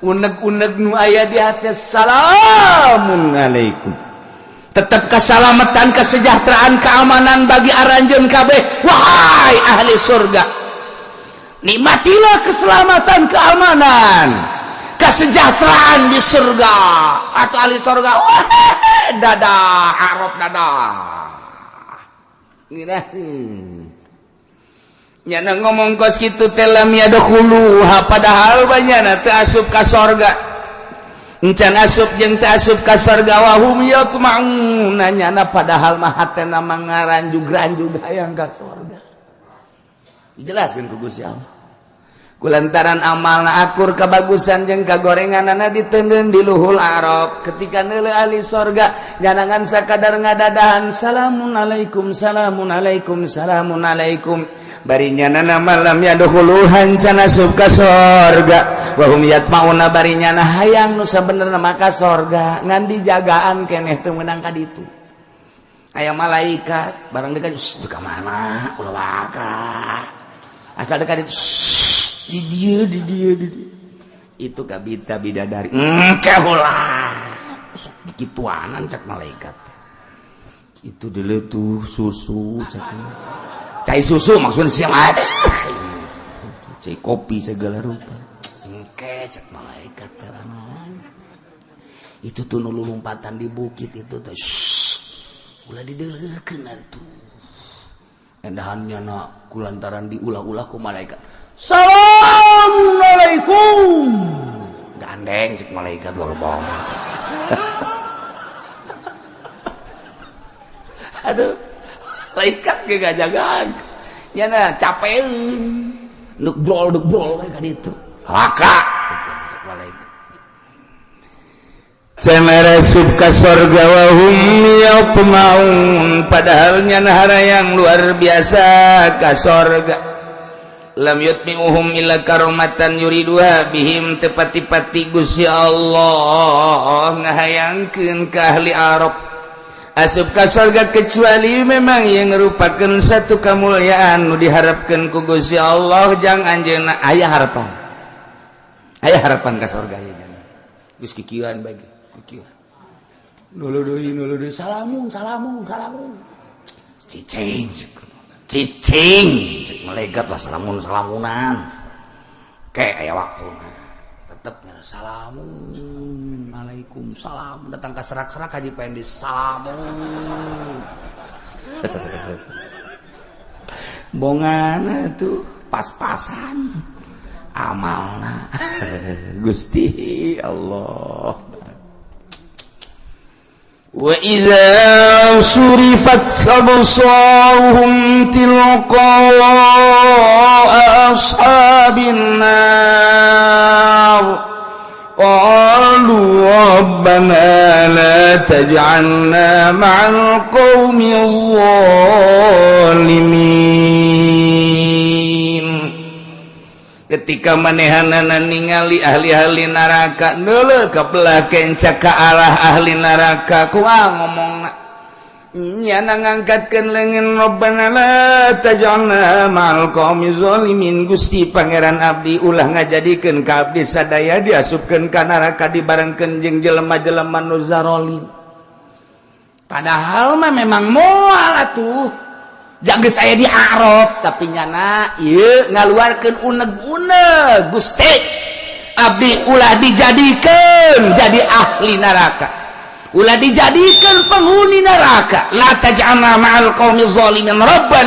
unek-unek nu aya di hati, salamun alaikum. Tetap keselamatan, kesejahteraan, keamanan bagi aranjeun kabeh. Wahai ahli surga, nikmatilah keselamatan, keamanan, kesejahteraan di surga. Atau ahli surga, wah, dadah Arab, dadah. Ngeunaheun nyana ngomong kos kitu teh, lam yadkhuluha, padahal banyana teu asup ka sorga, encan asup jeung teu asup ka sorga. Wahum yatma'un, nyana padahal mah hatena mah ngaranjug-ranjug hayang ka sorga. Dijelaskeun ku Gusti Allah, kulantaran amalna akur, kebagusan jeung kagorenganana, diteundeun di luhur Arab. Ketika neuleuh ahli sorga, nyanangan sakadar ngadadahan, salamun alaikum, salamun alaikum, salamun alaikum, bari nyanana malam yadkhuluha, can asup ka sorga. Wa hum yatmauna, bari nyana hayang nu sabenerna mah ka sorga, ngan dijagaan keneh, teu meunang ka ditu. Aya malaikat barang dekat ka mana, ulah waka asal dekat itu, di dia, di dia, di dia itu kabita bidadari engke ulah sok kituanan, cak malaikat. Itu dulu tuh susu, cak cai susu, maksudnya siapa, cai kopi segala rupa, engke, cak malaikat. Terangan itu tuh nu lompatan di bukit itu tuh, ulah dideleukeun atuh. Endahannya na kulantaran diulah-ulah ku malaikat, assalamualaikum, gandeng, cek malaikat, luar bawah. Aduh, malaikat ge gajagaan ya na capek nuk brol nuk brol ka ditu, laka, cek malaikat. Asup ka sorga, wahum yatmaun, padahal nyana yang luar biasa ka sorga. Lam yutmi'uhum illa karomatan yuriduha bihim, tepati-pati Gusti Allah ngahayangkeun ka ahli Arab asup ka sorga kecuali memang yang merupakan satu kemuliaan nu diharapkeun ku Gusti Allah jang anjeunna. Aya harapan, aya harapan ka sorga ieu. Geus kikieuan bagi kikieuan, nulu deui, nulu deui, salamun, salamun, salamun, cicing cicing, cek malaikat lah, salamun salamunan kayak aya waktu tetep salamun alaikum, salam datang ke serak-serak haji pengen di salamun bongan tuh pas-pasan amalna. Gusti Allah. Wa idza surifat absaruhum tilqa ashabin nar qalu rabbana la taj'alna ma'al qaumil zalimin. Ketika manehanana ningali ahli-ahli neraka, neuleuh ka belah kenca ka arah ahli neraka, kumaha ngomongna? Nyana ngangkatkeun leungeun, rabbana la taj'alna ma'al qaumi zalimin, Gusti Pangeran abdi, ulah ngajadikeun ka abdi sadaya diasupkeun ka neraka dibarengkeun jeung jelema-jelema nu zarolim. Padahal mah memang moal atuh jaga saya di Arab, tapi nyana ieu ngaluarkeun uneg-uneg, Gusti abdi ulah dijadikeun jadi ahli neraka, ulah dijadikan penghuni neraka, la taj'alna ma'al qaumi zalimin, rabbana.